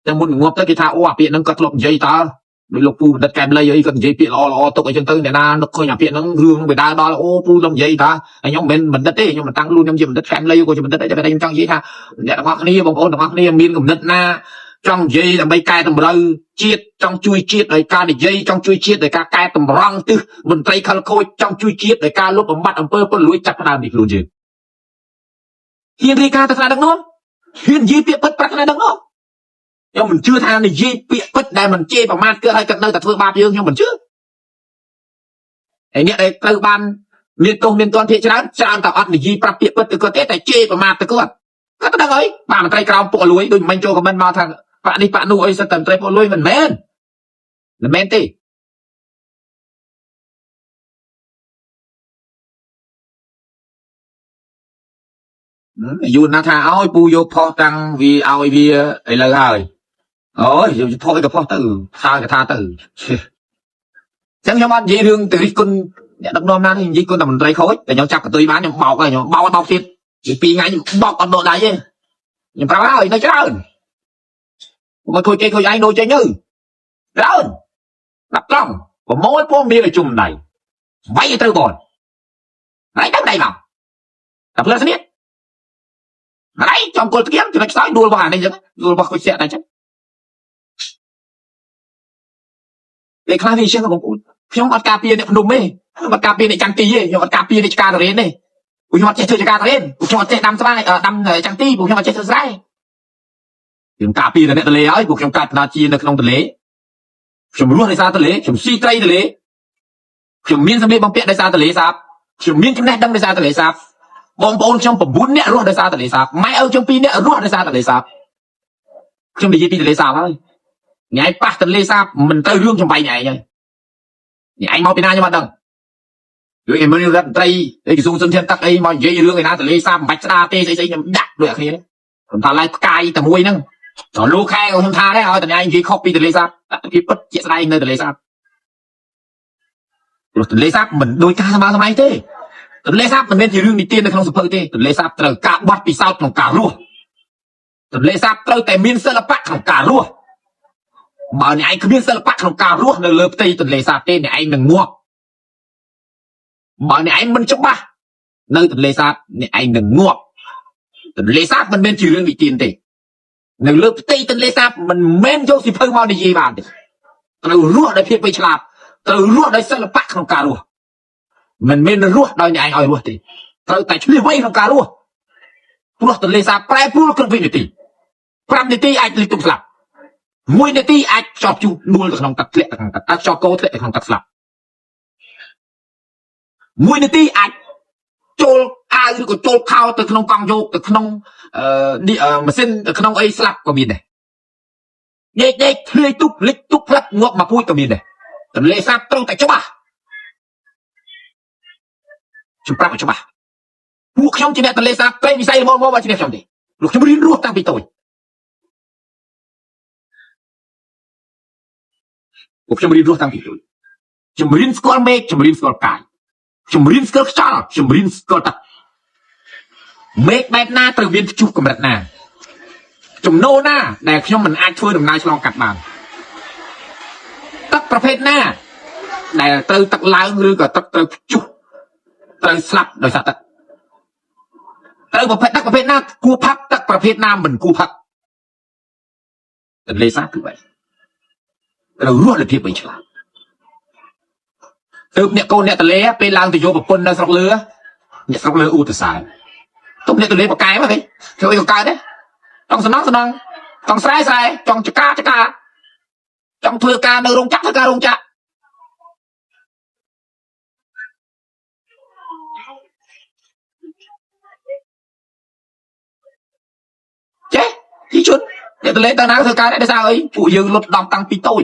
តែមុនងាប់ទៅគេថាអូអាពាក្យហ្នឹងគាត់ធ្លាប់និយាយតើដូចលោកពូបណ្ឌិតកែមលីអីគាត់និយាយពាក្យល្អល្អទុកអីចឹងទៅអ្នកណានឹកឃើញអាពាក្យហ្នឹងរឿងវាដើរដល់អូពូធ្លាប់និយាយតើហើយខ្ញុំមិនមែនបណ្ឌិតទេខ្ញុំមិនតាំងខ្លួនខ្ញុំជាបណ្ឌិតកែមលីក៏ជាបណ្ឌិតអីតែខ្ញុំចង់និយាយថាអ្នកទាំងអស់គ្នាបងប្អូនទាំងអស់គ្នាមានគំនិតណាចង់និយាយដើម្បីកែតម្រូវជាតិចង់ជួយជាតិដោយការនិយាយចង់ជួយជាតិដោយការកែតម្រង់ទិសមន្ត្រីខលខូចចង់ជួយជាតិដោយការលុបបំបាត់អំពើពុករលួយចាប់ផ្ដើមពីខ្លួនយើងហ៊ានរាយការណ៍ទៅថ្នាក់ដឹកនាំហ៊ាននិយាយពាក្យពិតប្រាប់ថ្នាក់ដឹកនាំខ្ញុំមិនជឿថានិយាយពាក្យពិតដែលមិនជេរប្រមាថគឺឲ្យគាត់នៅតែធ្វើបាបយើងខ្ញុំមិនជឿហើយអ្នកដែលត្រូវបានមានទោសមានទណ្ឌភាគច្រើនច្រើនតែអត់និយាយប្រាប់ពាក្យពិតទៅគាត់ទេតែជេរប្រមាថទៅគាត់គាត់ដឹងហើយបាទមន្ត្រីក្រោមពុកលួយដូចមិញចូលខមមិនមកថាបាក់នេះបាក់នោះអីសិតតែមន្ត្រីពុកលួយមិនមែនមិនមែនទេយូរណាស់ថាឲ្យពូយកផុសតាំងវាឲ្យវាឥឡូវហើយអូយយកផុសអីក៏ផុសទៅថាក៏ថាទៅចឹងខ្ញុំអត់និយាយរឿងទៅរិះគន់អ្នកដឹកនាំណាទេនិយាយគុណតែមន្ត្រីខូចតែខ្ញុំចាប់កតុយបានខ្ញុំបោកហើយខ្ញុំបោកឲ្យបោកទៀត ពី2ថ្ងៃខ្ញុំបោកអត់ដកដៃទេខ្ញុំប្រាប់ហើយនៅច្រើនមកខូចគេខូចឯងដូរចេញទៅច្រើនដាក់ត្រង់ប្រមូលព័ត៌មានឲ្យជុំដៃវាយឲ្យត្រូវបនហើយទៅដៃមកតែផ្លូវស្នៀតហើយចំគល់ត្រៀមចំណុចខ្សោយដួលរបស់អានេះចឹងដួលរបស់ខូចសែកតែចឹងពេលខ្លះវាចឹងបងប្អូនខ្ញុំអត់ការពារអ្នកភ្នំទេខ្ញុំអត់ការពារអ្នកចាំងទីទេខ្ញុំអត់ការពារអ្នកឆ្ការរៀនទេពួកខ្ញុំអត់ចេះធ្វើចការរៀនពួកខ្ញុំអត់ចេះដាំស្វាយដាំចាំងទីពួកខ្ញុំអត់ចេះធ្វើស្រែខ្ញុំការពារតែអ្នកទលេហើយពួកខ្ញុំកាត់ណាជានៅក្នុងទលេខ្ញុំរស់ដោយសារទលេខ្ញុំស៊ីត្រីទលេខ្ញុំមានសម្លៀកបំពាក់ដោយសារទលេសាបខ្ញុំមានចំណេះដឹងដោយសារទលេសាបបងប្អូនខ្ញុំ9នាក់រស់ដោយសារទលេសាបម៉ែឪខ្ញុំ2នាក់រស់ដោយសារទលេសាបខ្ញុំនិយាយពីទលេសាបហើយញ៉ៃប៉ះទលេសាបមិនទៅរឿងចំបៃញ៉ៃហើយញ៉ៃមកពីណាខ្ញុំអត់ដឹងរឿងឯមើលរដ្ឋមន្ត្រីអីក្រសួងសុនធានទឹកអីមកនិយាយរឿងឯណាទលេសាបមិនបាច់ស្ដារទេស្អីស្អីខ្ញុំដាក់ដូចអាគ្នាខ្ញុំថាឡើយផ្កាយតែមួយហ្នឹងដល់លោកខែខ្ញុំថាដែរឲ្យតញ៉ៃនិយាយខុសពីទលេសាបពីពិតជាក់ស្ដែងនៅទលេសាបព្រោះទលេសាបមិនដូចការសម័យសម័យទេទលេសាបមិនមែនជារឿងនិទាននៅក្នុងសភៅទេទលេសាបត្រូវការបត់ពិសោធន៍ក្នុងការរស់ទលេសាបត្រូវតែមានសិល្បៈក្នុងការរស់បើអ្នកឯងគ្មានសិល្បៈក្នុងការរស់នៅលើផ្ទៃទន្លេសាបទេអ្នកឯងនឹងងាប់បើអ្នកឯងមិនច្បាស់នៅទន្លេសាបអ្នកឯងនឹងងាប់ទន្លេសាបមិនមែនជារឿងនិទានទេនៅលើផ្ទៃទន្លេសាបមិនមែនយកសិភៅមកនិយាយបានទេត្រូវរស់ដោយភាពវៃឆ្លាតត្រូវរស់ដោយសិល្បៈក្នុងការរស់មិនមែនរស់ដោយអ្នកឯងឲ្យរស់ទេត្រូវតែឆ្លៀសវៃក្នុងការរស់ព្រោះទន្លេសាបប្រែប្រួលគ្រប់វិនាទី5នាទីអាចលិចទុំស្លាប់1នាទីអាចចប់ជុះដួលទៅក្នុងទឹកធ្លាក់ទៅក្នុងទឹកអាចចប់កោធ្លាក់ទៅក្នុងទឹកស្លាប់1នាទីអាចចូលអាវឬក៏ចូលខោទៅក្នុងកង់យោគទៅក្នុងនេះម៉ាស៊ីនទៅក្នុងអីស្លាប់ក៏មានដែរដេកដេកធ្លាយទុកលិចទុកផ្លឹកងាប់មកពូជក៏មានដែរទន្លេសាបត្រូវតែច្បាស់ខ្ញុំប្រាប់ឲ្យច្បាស់ពួកខ្ញុំជាអ្នកទន្លេសាបព្រៃវិស័យរបស់មកមកជាអ្នកខ្ញុំទេព្រោះខ្ញុំរៀនរស់តាំងពីតូចពួកខ្ញុំរៀនរស់តាំងពីតូចខ្ញុំរៀនស្គាល់មេឃខ្ញុំរៀនស្គាល់កាយខ្ញុំរៀនស្គាល់ខ្យល់ខ្ញុំរៀនស្គាល់ទឹកមេឃបែបណាត្រូវមានព្យុះកម្រិតណាចំណូលណាដែលខ្ញុំមិនអាចធ្វើដំណើរឆ្លងកាត់បានទឹកប្រភេទណាដែលត្រូវទឹកឡើងឬក៏ទឹកត្រូវព្យុះត្រូវស្លាប់ដោយសារទឹកត្រូវប្រភេទទឹកប្រភេទណាគួរផឹកទឹកប្រភេទណាមិនគួរផឹកទន្លេសាបគឺបែបត្រូវរស់ដោយភាពវៃឆ្លាតទើបអ្នកកូនអ្នកទលេពេលឡើងទៅយកប្រពន្ធនៅស្រុកលើអ្នកស្រុកលើអ៊ូតសើទុំអ្នកទលេបកែមកទេធ្វើអីក៏កើតដែរចង់សំណងសំណងចង់ស្រែស្រែចង់ចកាចកាចង់ធ្វើការនៅរោងចក្រធ្វើការរោងចក្រចេះជីជនអ្នកទលេទៅណាធ្វើការដែរដោយសារអីពួកយើងលុតដំតាំងពីតូច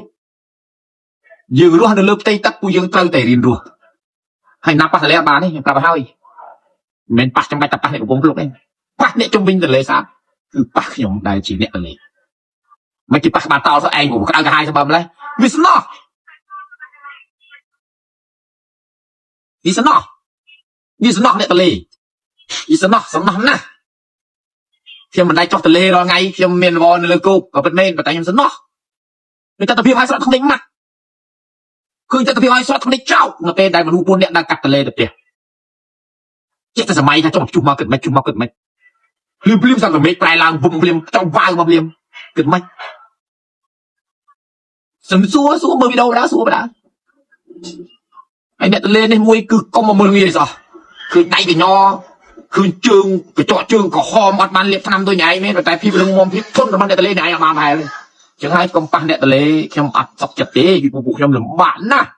យើងរស់នៅលើផ្ទៃទឹកពួកយើងត្រូវតែរៀនរស់ហើយណាប៉ះទលេអត់បានទេខ្ញុំប្រាប់ឲ្យហើយមិនមែនប៉ះចាំបាច់តែប៉ះអ្នកកំពង់ភ្លុកទេប៉ះអ្នកជំវិញទលេសាបគឺប៉ះខ្ញុំដែលជាអ្នកទលេមិនគេប៉ះក្បាលតោសឯងក្តៅក្រហាយសម្បើម្លេះវាស្ណោះវាស្ណោះវាស្ណោះអ្នកទលេវាស្ណោះសំណោះណាស់ខ្ញុំមិនដែលចុះទលេរាល់ថ្ងៃខ្ញុំមានវល់នៅលើគោកក៏ពិតមែនប៉ុន្តែខ្ញុំស្ណោះមានតតិភាពឲ្យស្រត់ភ្នែកម៉ាក់ឃើញតតិភាពឲ្យស្រត់ភ្នែកចោកនៅពេលដែលមនុស្ស4នាក់ដើរកាត់ទលេទៅផ្ទះចេះតែសម័យថាចង់ជួសមកគិតមិនជួសមកគិតមិនភ្លាមភ្លាមសត្វមេឃប្រែឡើងវុំភ្លាមចង់វាវមកភ្លាមគិតមិនសំសួរសួរមើលវីដេអូបណ្ដាសួរបណ្ដាហើយអ្នកទលេនេះមួយគឺកុំមកមើលងាយសោះឃើញដៃកញ្ញឃើញជើងកញ្ចក់ជើងក្រហមអត់បានលាបថ្នាំដូចឯងមែនប៉ុន្តែភាពរឹងមាំភាពធន់របស់អ្នកទលេនេះឯងអត់បានប្រហែលទេចឹងហើយកុំប៉ះអ្នកទលេខ្ញុំអត់សុខចិត្តទេពីពួកខ្ញុំលំបាកណាស់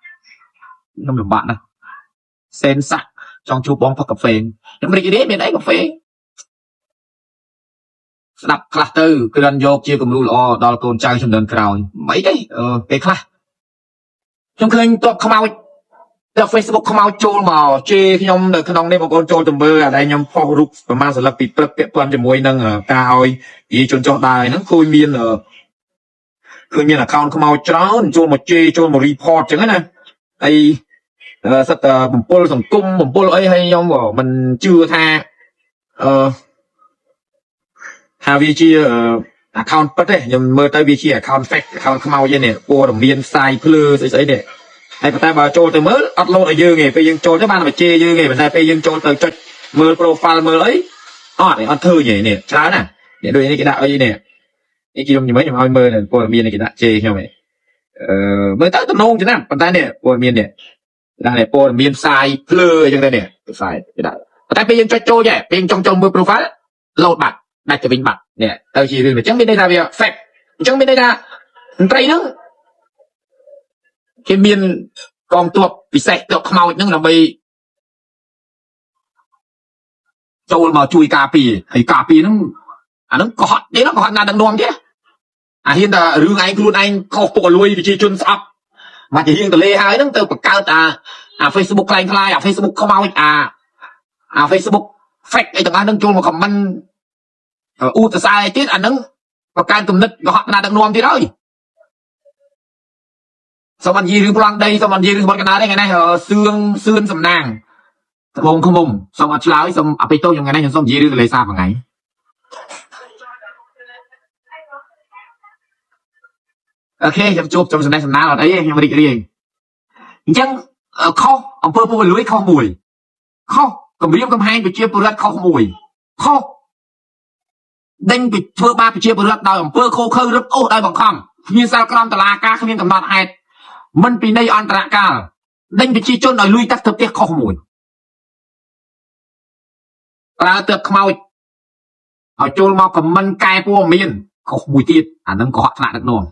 ខ្ញុំលំបាកណាស់សេនសាក់ចង់ជួបបងផឹកកាហ្វេខ្ញុំរីករាយមានអីកាហ្វេស្ដាប់ខ្លះទៅគ្រាន់យកជាគំរូល្អដល់កូនចៅជំនាន់ក្រោយមិនអីទេពេលខ្លះខ្ញុំឃើញតបខ្មោចតែ Facebook ខ្មោចចូលមកជេរខ្ញុំនៅក្នុងនេះបងប្អូនចូលទៅមើលអាដែលខ្ញុំផុសរូបប្រហែលសន្លឹកពីព្រឹកពាក់ព័ន្ធជាមួយនឹងការឲ្យប្រជាជនចុះដើរហ្នឹងឃើញមាន account ខ្មោចច្រើនចូលមកជេរចូលមក report ចឹងណាហើយសិតតែបំពុលសង្គមបំពុលអីហើយខ្ញុំក៏មិនជឿថា អឺថាវាជា account ពិតទេខ្ញុំមើលទៅវាជា account fake account ខ្មោចឯនេះព័ត៌មានផ្សាយភ្លើស្អីស្អីនេះហើយប៉ុន្តែបើចូលទៅមើលអត់លោតឲ្យយើងទេពេលយើងចូលទៅបានតែជេរយើងទេប៉ុន្តែពេលយើងចូលទៅចុចមើល profile មើលអីអត់ទេអត់ឃើញទេនេះច្រើនណាស់នេះដូចនេះគេដាក់អីនេះនេះខ្ញុំខ្ញុំខ្ញុំឲ្យមើលព័ត៌មាននេះគេដាក់ជេរខ្ញុំឯងអឺមើលទៅទំនងចំណាំប៉ុន្តែនេះព័ត៌មាននេះដាក់នេះព័ត៌មានផ្សាយភ្លើអីចឹងទៅនេះផ្សាយគេដាក់ប៉ុន្តែពេលយើងចុចចូលចេះពេលយើងចង់ចូលមើល profile លោតបាត់ដាច់ទៅវិញបាត់នេះទៅជារឿងអញ្ចឹងមានន័យថាវា fake អញ្ចឹងមានន័យថាមន្ត្រីហ្នឹងគេមានកងទ័ពពិសេសទ័ពខ្មោចហ្នឹងដើម្បីចូលមកជួយការពារហើយការពារហ្នឹងអាហ្នឹងកុហកទេណាកុហកណាដឹកនាំទេអាហ៊ានតែរឿងឯងខ្លួនឯងខុសពុកលួយប្រជាជនស្អប់មកជារៀងតលេហើយហ្នឹងទៅបង្កើតអា Facebook ក្លែងក្លាយអា Facebook ខ្មោចអា Facebook fake អីទាំងអស់ហ្នឹងចូលមក comment អ៊ូតសរសើរអីទៀតអាហ្នឹងបង្កើតគំនិតកុហកណាដឹកនាំទៀតហើយសូមអត់និយាយរឿងប្លង់ដីសូមអត់និយាយរឿងបត់កណ្ដាលទេថ្ងៃនេះសឿងសឿនសំណាងត្បូងឃុំសូមអត់ឆ្លើយសូមអភ័យទោសខ្ញុំថ្ងៃនេះខ្ញុំសូមនិយាយរឿងទលេសាបមួយថ្ងៃOK ខ្ញុំជួបខ្ញុំសំណេះសំណាលអត់អីទេខ្ញុំរីករាយអញ្ចឹងខុសអំពើពុករលួយខុសមួយខុសគម្រាមកំហែងប្រជាពលរដ្ឋខុសមួយខុសដេញពីធ្វើបាបប្រជាពលរដ្ឋដោយអំពើឃោឃៅរឹបអូសដោយបង្ខំគ្មានសាលក្រមតឡាការគ្មានកំណត់ហេតុមិនពិន័យអន្តរកាលដេញប្រជាជនឲ្យលួយទឹកទៅផ្ទះខុសមួយប្រើទឹកខ្មោចឲ្យចូលមកខមមិនកែព័ត៌មានខុសមួយទៀតអានឹងកុហកថ្នាក់ដឹកនាំ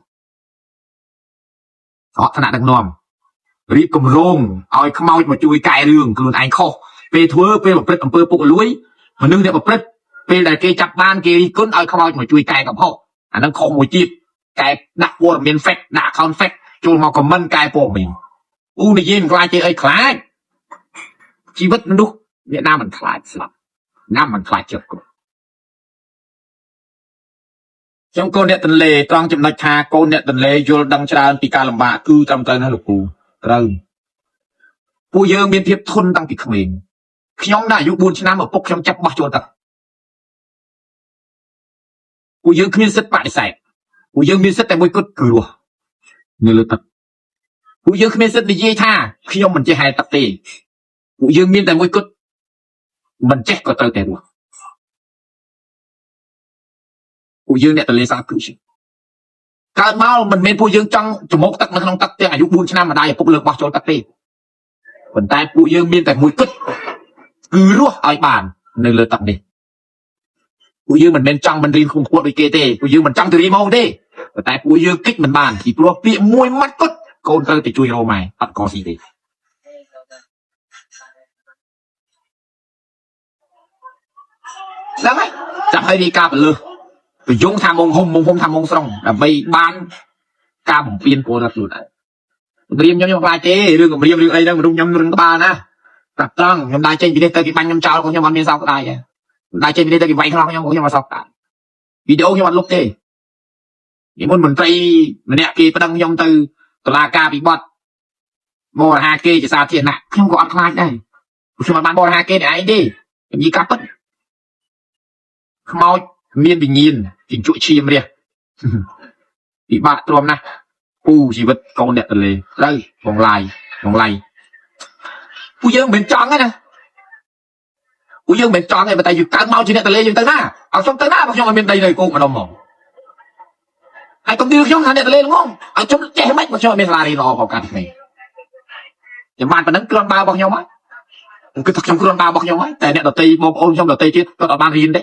កុហកថ្នាក់ដឹកនាំរៀបគម្រោងឲ្យខ្មោចមកជួយកែរឿងខ្លួនឯងខុសពេលធ្វើពេលប្រព្រឹត្តអំពើពុករលួយមនុស្សអ្នកប្រព្រឹត្តពេលដែលគេចាប់បានគេរិះគន់ឲ្យខ្មោចមកជួយកែកំហុសអានឹងខុសមួយទៀតកែដាក់ព័ត៌មាន fake ដាក់ account fake ចូលមកខមមិនកែព័ត៌មានអ៊ូនិយាយមិនខ្លាចទេអីខ្លាចជីវិតមនុស្សអ្នកណាមិនខ្លាចស្លាប់ណាមិនខ្លាចចិត្តគ្រប់ខ្ញុំកូនអ្នកទន្លេត្រង់ចំណុចថាកូនអ្នកទន្លេយល់ដឹងច្រើនពីការលំបាកគឺត្រឹមត្រូវណាស់លោកពូត្រូវពួកយើងមានភាពធន់តាំងពីក្មេងខ្ញុំដល់អាយុ4ឆ្នាំឪពុកខ្ញុំចាប់បោះចូលទឹកពួកយើងគ្មានសិទ្ធិបដិសេធពួកយើងមានសិទ្ធិតែមួយគត់គឺរស់នៅលើទឹកពួកយើងគ្មានសិទ្ធិនិយាយថាខ្ញុំមិនចេះហែលទឹកទេពួកយើងមានតែមួយគត់មិនចេះក៏ត្រូវតែរស់ពួកយើងអ្នកទន្លេសាបគឺជាកើតមកមិនមែនពួកយើងចង់ច្រមុកទឹកនៅក្នុងទឹកទាំងអាយុ4ឆ្នាំម្ដាយឪពុកលើកបោះចូលទឹកទេប៉ុន្តែពួកយើងមានតែមួយគត់គឺរស់ឲ្យបាននៅលើទឹកនេះពួកយើងមិនមែនចង់មិនរៀនខ្ពង់ខ្ពស់ដូចគេទេពួកយើងមិនចង់ទៅរៀនមកទេប៉ុន្តែពួកយើងគិតមិនបានពីព្រោះពាក្យមួយម៉ាត់គត់កូនត្រូវតែជួយរកម៉ែអត់កស៊ីទេហ្នឹងហើយចាប់ឲ្យរីកាពលឹះពយងថាមងហុំមងហុំថាមងស្រង់ដើម្បីបានការបំពេញពលរដ្ឋខ្លួនឯងគម្រាមខ្ញុំខ្ញុំខ្លាចទេរឿងគម្រាមរឿងអីហ្នឹងមនុស្សខ្ញុំរឹងក្បាលណាស់ប្រាប់ត្រង់ខ្ញុំដើរចេញពីនេះទៅគេបាញ់ខ្ញុំចោលខ្ញុំអត់មានសោកស្ដាយទេដើរចេញពីនេះទៅគេវាយខ្លោងខ្ញុំខ្ញុំអត់សោកស្ដាយវីដេអូខ្ញុំអត់លុបទេពីមុនមន្ត្រីម្នាក់គេប្តឹងខ្ញុំទៅតុលាការពីបទបរិហាគេជាសាធារណៈខ្ញុំក៏អត់ខ្លាចដែរខ្ញុំអត់បានបរិហាគេអ្នកឯងទេខ្ញុំនិយាយកាប់ពិតខ្មោចមានវិញ្ញាណជញ្ជក់ឈាមរះពិបាកទ្រាំណាស់ពូជីវិតកូនអ្នកទលេត្រូវបងឡាយបងឡៃពួកយើងមិនមែនចង់ទេណាពួកយើងមិនមែនចង់ទេប៉ុន្តែយើងកើតមកជាអ្នកទលេយើងទៅណាឲ្យខ្ញុំទៅណាបើខ្ញុំអត់មានដីនៅគោកម្ដុំហ្មងហើយកុំឌឺខ្ញុំថាអ្នកទលេល្ងងឲ្យខ្ញុំចេះមិនបើខ្ញុំអត់មានសាលារៀនល្អផងកាត់នេះខ្ញុំបានប៉ុណ្ណឹងគ្រាន់បើរបស់ខ្ញុំហើយគឺថាខ្ញុំគ្រាន់បើរបស់ខ្ញុំហើយតែអ្នកដតីបងប្អូនខ្ញុំដតីទៀតគាត់អត់បានរៀនទេ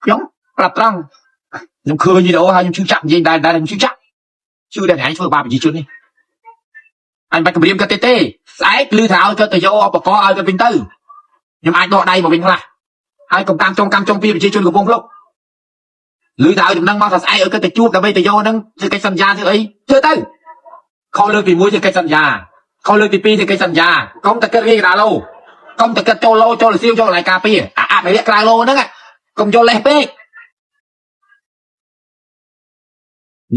ខ្ញុំប្រាប់ត្រង់ខ្ញុំឃើញវីដេអូហើយខ្ញុំឈឺចាប់និយាយដែរដែរខ្ញុំឈឺចាប់ឈឺតែអ្នកឯងធ្វើបាបប្រជាជននេះអញបាច់គម្រាមគាត់ទេទេស្អែកឮថាឲ្យគាត់ទៅយកឧបករណ៍ឲ្យគាត់វិញទៅខ្ញុំអាចដកដៃមកវិញខ្លះហើយកុំតាមចុងកម្មចុងពីប្រជាជនកំពង់ភ្លុកឮថាឲ្យដំណឹងមកថាស្អែកឲ្យគាត់ទៅជួបដើម្បីទៅយកហ្នឹងធ្វើកិច្ចសន្យាធ្វើអីធ្វើទៅខុសលើកទី1ធ្វើកិច្ចសន្យាខុសលើកទី2ធ្វើកិច្ចសន្យាកុំតែគិតរាយកដាឡូកុំតែគិតចូលឡូចូលសៀវចូលកន្លែងការពារអាអភិរក្សក្រៅឡូហ្នឹងកុំយកលេសពេក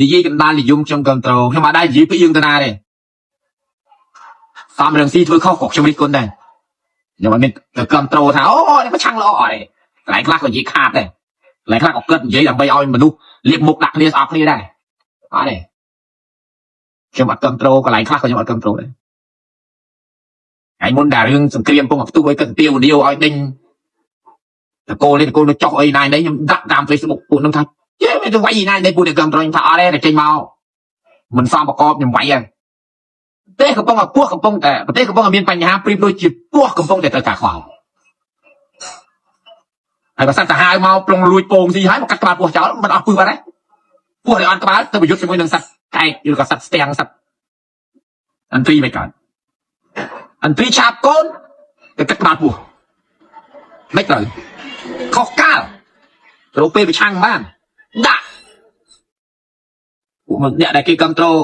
និយាយកណ្ដាលនិយមខ្ញុំគ្រប់ត្រូលខ្ញុំអត់ដែរនិយាយពីយើងទៅណាទេសំរងស៊ីធ្វើខុសក៏ខ្ញុំរិះគន់ដែរ ខ្ញុំអត់មានទៅគ្រប់ត្រូលថាអូនេះមកឆាំងល្អអត់ទេកន្លែងខ្លះក៏និយាយខាតដែរកន្លែងខ្លះក៏គិតនិយាយដើម្បីឲ្យមនុស្សលៀបមុខដាក់គ្នាស្អប់គ្នាដែរអត់ទេខ្ញុំអត់គ្រប់ត្រូលកន្លែងខ្លះក៏ខ្ញុំអត់គ្រប់ត្រូលដែរថ្ងៃមុនដែលរឿងសង្គ្រាមពងផ្ទុះឲ្យគិតទាវនាវឲ្យដេញតកូលនេះតកូលនោះចុះអីណាយនេះខ្ញុំដាក់តាម Facebook ពួកនឹងថាយេមិនទៅវាយណាយនេះពួកនេះគ្រប់ត្រូលខ្ញុំថាអត់ទេតែចេញមកមិនសមប្រកបខ្ញុំវាយហ្នឹងប្រទេសកំពុងតែពោះកំពុងតែប្រទេសកំពុងតែមានបញ្ហាប្រៀបដូចជាពោះកំពុងតែត្រូវការខ្វល់ហើយបើសត្វសាហាវមកប្រុងលួចពងស៊ីហើយមកកាត់ក្បាលពោះចោលមិនអស់ពឹសបាត់ទេពោះដែលអត់ក្បាលទៅប្រយុទ្ធជាមួយនឹងសត្វកែកឬក៏សត្វស្ទាំងសត្វអន្ត្រីមិនកើតអន្ត្រីឆាបកូនទៅកាត់ក្បាលពោះមិនត្រូវខុសកាលរកពេលប្រឆាំងបានដាក់ពួកអ្នកដែលគេគ្រប់ត្រូល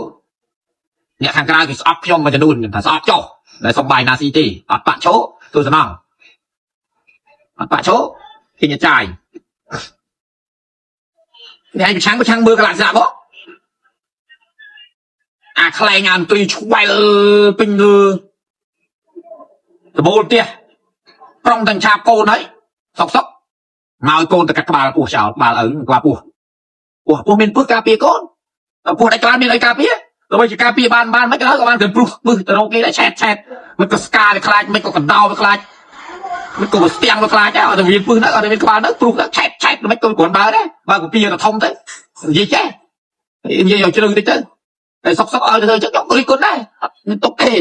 អ្នកខាងក្រៅគេស្អប់ខ្ញុំមួយចំនួនខ្ញុំថាស្អប់ចុះតែសុំបាយណាស៊ីទេអត់បាក់ឈោទូសំងអត់បាក់ឈោគេញចាយនេះឯងប្រឆាំងប្រឆាំងមើលកលៈសៈបងអាខ្លែងអានត្រីឆ្វែលពេញលើដបូលផ្ទះប្រុងទាំងឆាបកូនហើយសុកសុកមកឲ្យកូនទៅកាត់ក្បាលពោះចោលក្បាលឪក្បាលពោះពោះពោះមានពឹសការពារកូនពោះដាច់ក្បាលមានអីការពារដើម្បីជាការពារបានបានមិនក៏ដោយក៏បានទៅព្រុសពឹសទៅរកគេដែរឆែតឆែតមិនក៏ស្កាវាខ្លាចមិនក៏កដោវាខ្លាចមិនក៏ស្ទាំងវាខ្លាចដែរអត់តែមានពឹសហ្នឹងអត់តែមានក្បាលហ្នឹងព្រុសហ្នឹងឆែតឆែតមិនក៏គ្រាន់បើដែរបើកពីទៅធំទៅនិយាយចេះនិយាយឲ្យជ្រៅតិចទៅតែសុកសុកឲ្យទៅធ្វើចឹងខ្ញុំក៏រិះគន់ដែរអត់មានទុកទេ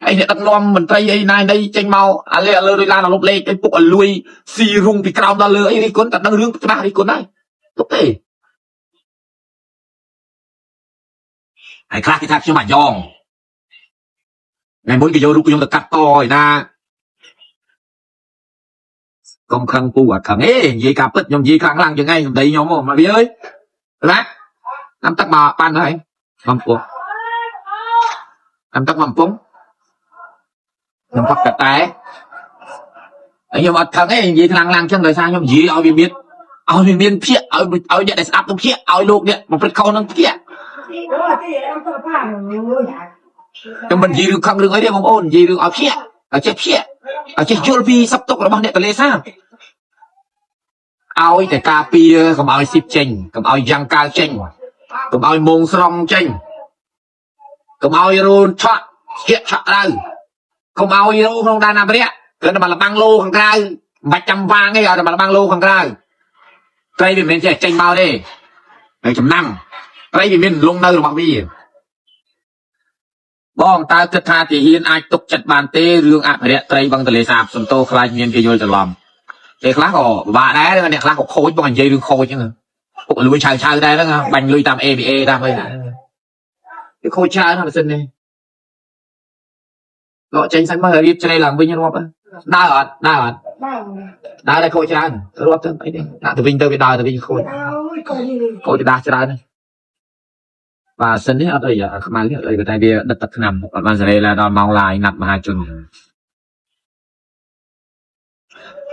ហើយអ្នកដឹកនាំមន្ត្រីអីណាយនេះចេញមកអាលេអាលើដូចឡានអាលុបលេខអីពុកឲ្យលួយស៊ីរុងពីក្រោមដល់លើអីរិះគន់តែដឹងរឿងច្បាស់រិះគន់ដែរទុកទេហើយខ្លះគេថាខ្ញុំអាយ៉ងថ្ងៃមុនគេយករូបខ្ញុំទៅកាត់តឯណាកុំខឹងពូអត់ខឹងទេនិយាយការពិតខ្ញុំនិយាយខ្លាំងខ្លាំងជាងឯងសម្ដីខ្ញុំមកវាអើយណាតាមទឹកមកប៉ាន់ហើយបំពោះតាមទឹកមកកំពុងខ្ញុំផឹកតែតែហើយខ្ញុំអត់ខឹងទេនិយាយខ្លាំងខ្លាំងចឹងដោយសារខ្ញុំនិយាយឲ្យវាមានឲ្យវាមានភាកឲ្យឲ្យអ្នកដែលស្ដាប់នឹងភាកឲ្យលោកអ្នកបំព្រឹត្តខុសនឹងភាកខ្ញុំមិននិយាយរឿងខឹងរឿងអីទេបងប្អូននិយាយរឿងឲ្យភាកឲ្យចេះភាកឲ្យចេះយល់ពីសពទុករបស់អ្នកទលេសាបឲ្យតែការពារកុំឲ្យស៊ីបចេញកុំឲ្យយ៉ាងកាលចេញកុំឲ្យមងស្រង់ចេញកុំឲ្យរូនឆក់ជៀកឆក់ដៅកុំឲ្យរូក្នុងដែនអភិរក្សគឺតែមកលបាំងលោខាងក្រៅមិនបាច់ចាំវាងទេឲ្យតែមកលបាំងលោខាងក្រៅត្រីវាមិនមែនចេះចេញមកទេហើយចំណាំត្រីវាមានលងនៅរបស់វាបងតើគិតថាទាហានអាចទុកចិត្តបានទេរឿងអភិរក្សត្រីបឹងទលេសាបសំទោខ្លាចមានគេយល់ច្រឡំគេខ្លះក៏ពិបាកដែរអ្នកខ្លះក៏ខូចបងនិយាយរឿងខូចហ្នឹងពុកលួយឆៅឆៅដែរហ្នឹងបាញ់លុយតាម ABA តាមអីវាខូចច្រើនណាស់ម៉ាស៊ីននេះលក់ចេញសាច់មករៀបជ្រេឡើងវិញរាប់ដើរអត់ដើរអត់ដើរតែខូចច្រើនរាប់ទៅអីនេះដាក់ទៅវិញទៅវាដើរទៅវិញខូចខូចដាស់ច្រើនបាទសិននេះអត់អីខ្មៅនេះអត់អីតែវាដិតទឹកថ្នាំអត់បានសេរីឡើយដល់ម៉ោងឡាយណាត់មហាជន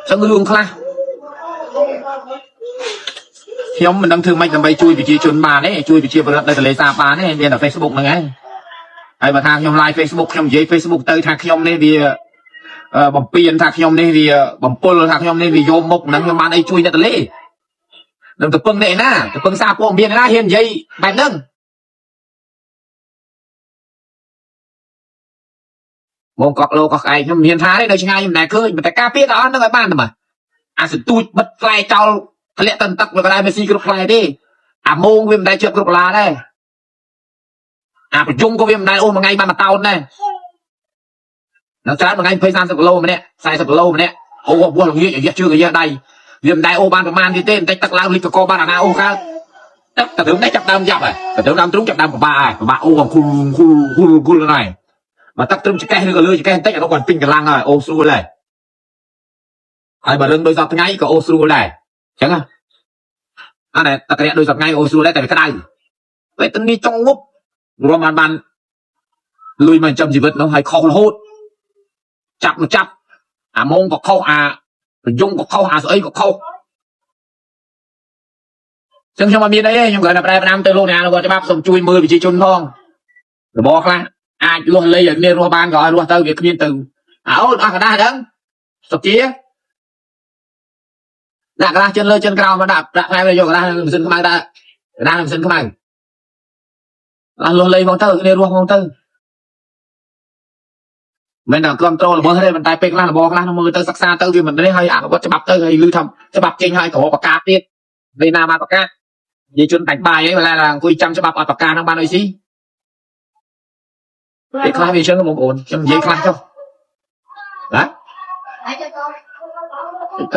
ចឹងរឿងខ្លះខ្ញុំមិនដឹងធ្វើម៉េចដើម្បីជួយប្រជាជនបានទេជួយប្រជាពលរដ្ឋនៅទន្លេសាបបានទេមានតែ Facebook ហ្នឹងឯងហើយបើថាខ្ញុំ live Facebook ខ្ញុំនិយាយ Facebook ទៅថាខ្ញុំនេះវាបំពេញថាខ្ញុំនេះវាបំពុលថាខ្ញុំនេះវាយកមុខហ្នឹងខ្ញុំបានអីជួយអ្នកទន្លេនឹងទៅពឹងអ្នកណាទៅពឹងសារព័ត៌មានណាហ៊ាននិយាយបែបហ្នឹងបងកក់លោកកក់ឯងខ្ញុំមានថាទេនៅឆ្ងាយខ្ញុំមិនដែលឃើញតែការពារដល់អស់ហ្នឹងឲ្យបានទៅមកអាសទូចបិទផ្លែចោលធ្លាក់ទៅទឹកវាក៏ដែរមិនស៊ីគ្រប់ផ្លែទេអាមងវាមិនដែលជាប់គ្រប់ឡាដែរអាប្រជុំក៏វាមិនដែលអូសមួយថ្ងៃបានមួយតោនដែរដល់ច្រើនមួយថ្ងៃ20 30គីឡូម្នាក់40គីឡូម្នាក់អូពោះល្ងាចអាយះជើងអាយះដៃវាមិនដែលអូសបានប្រហែលទៀតទេបន្តិចទឹកឡើងលិចកកបានអាណាអូសកើតទឹកតែត្រឹមនេះចាប់ដើមយ៉ាប់ហើយតែត្រឹមដើមទ្រូងចាប់ដើមពិបាកហើយពិបាកអូគូគូគូគូហ្នឹងហើយបើទឹកត្រឹមចកេះឬក៏លើចកេះបន្តិចអានោះគាត់ពេញកម្លាំងហើយអូស្រួលហើយហើយបើរឹងដូចសប្តាហ៍ថ្ងៃក៏អូស្រួលដែរអញ្ចឹងណាអានេះទឹករាក់ដូចសប្តាហ៍ថ្ងៃអូស្រួលដែរតែវាក្តៅពេលទៅនេះចង់ងប់រួមបានបានលុយមកចិញ្ចឹមជីវិតនោះហើយខុសរហូតចាប់មកចាប់អាមងក៏ខុសអាប្រយងក៏ខុសអាស្អីក៏ខុសចឹងខ្ញុំអត់មានអីទេខ្ញុំគ្រាន់តែប្រែផ្ដាំទៅលោកអ្នកអនុវត្តច្បាប់សូមជួយមើលប្រជាជនផងរបរខ្លះអាចលួសលៃឲ្យមានរស់បានក៏ឲ្យរស់ទៅវាគ្មានទៅ អើអូនអស់ក្រដាសហ្នឹងសុកជាដាក់ក្រដាសជិនលើជិនក្រោមមកដាក់ដាក់ផ្លែយកក្រដាសម៉ាស៊ីនខ្មៅដាក់ក្រដាសម៉ាស៊ីនខ្មៅអស់លុះលេងមកទៅគ្នារស់មកទៅមិនដល់គ្រប់ត្រូលរបស់ទេប៉ុន្តែពេលខ្លះរបស់ខ្លះមើលទៅសិក្សាទៅវាមិនទេហើយអនុវត្តច្បាប់ទៅហើយឮថាច្បាប់ចេញហើយក៏ប្រកាសទៀតពេលណាបានប្រកាសនិយាយជនដាច់បាយអីបើអង្គុយចាំច្បាប់អត់ប្រកាសហ្នឹងបានអីស៊ីពេលខ្លះវាអញ្ចឹងបងប្អូនខ្ញុំនិយាយខ្លះចុះណា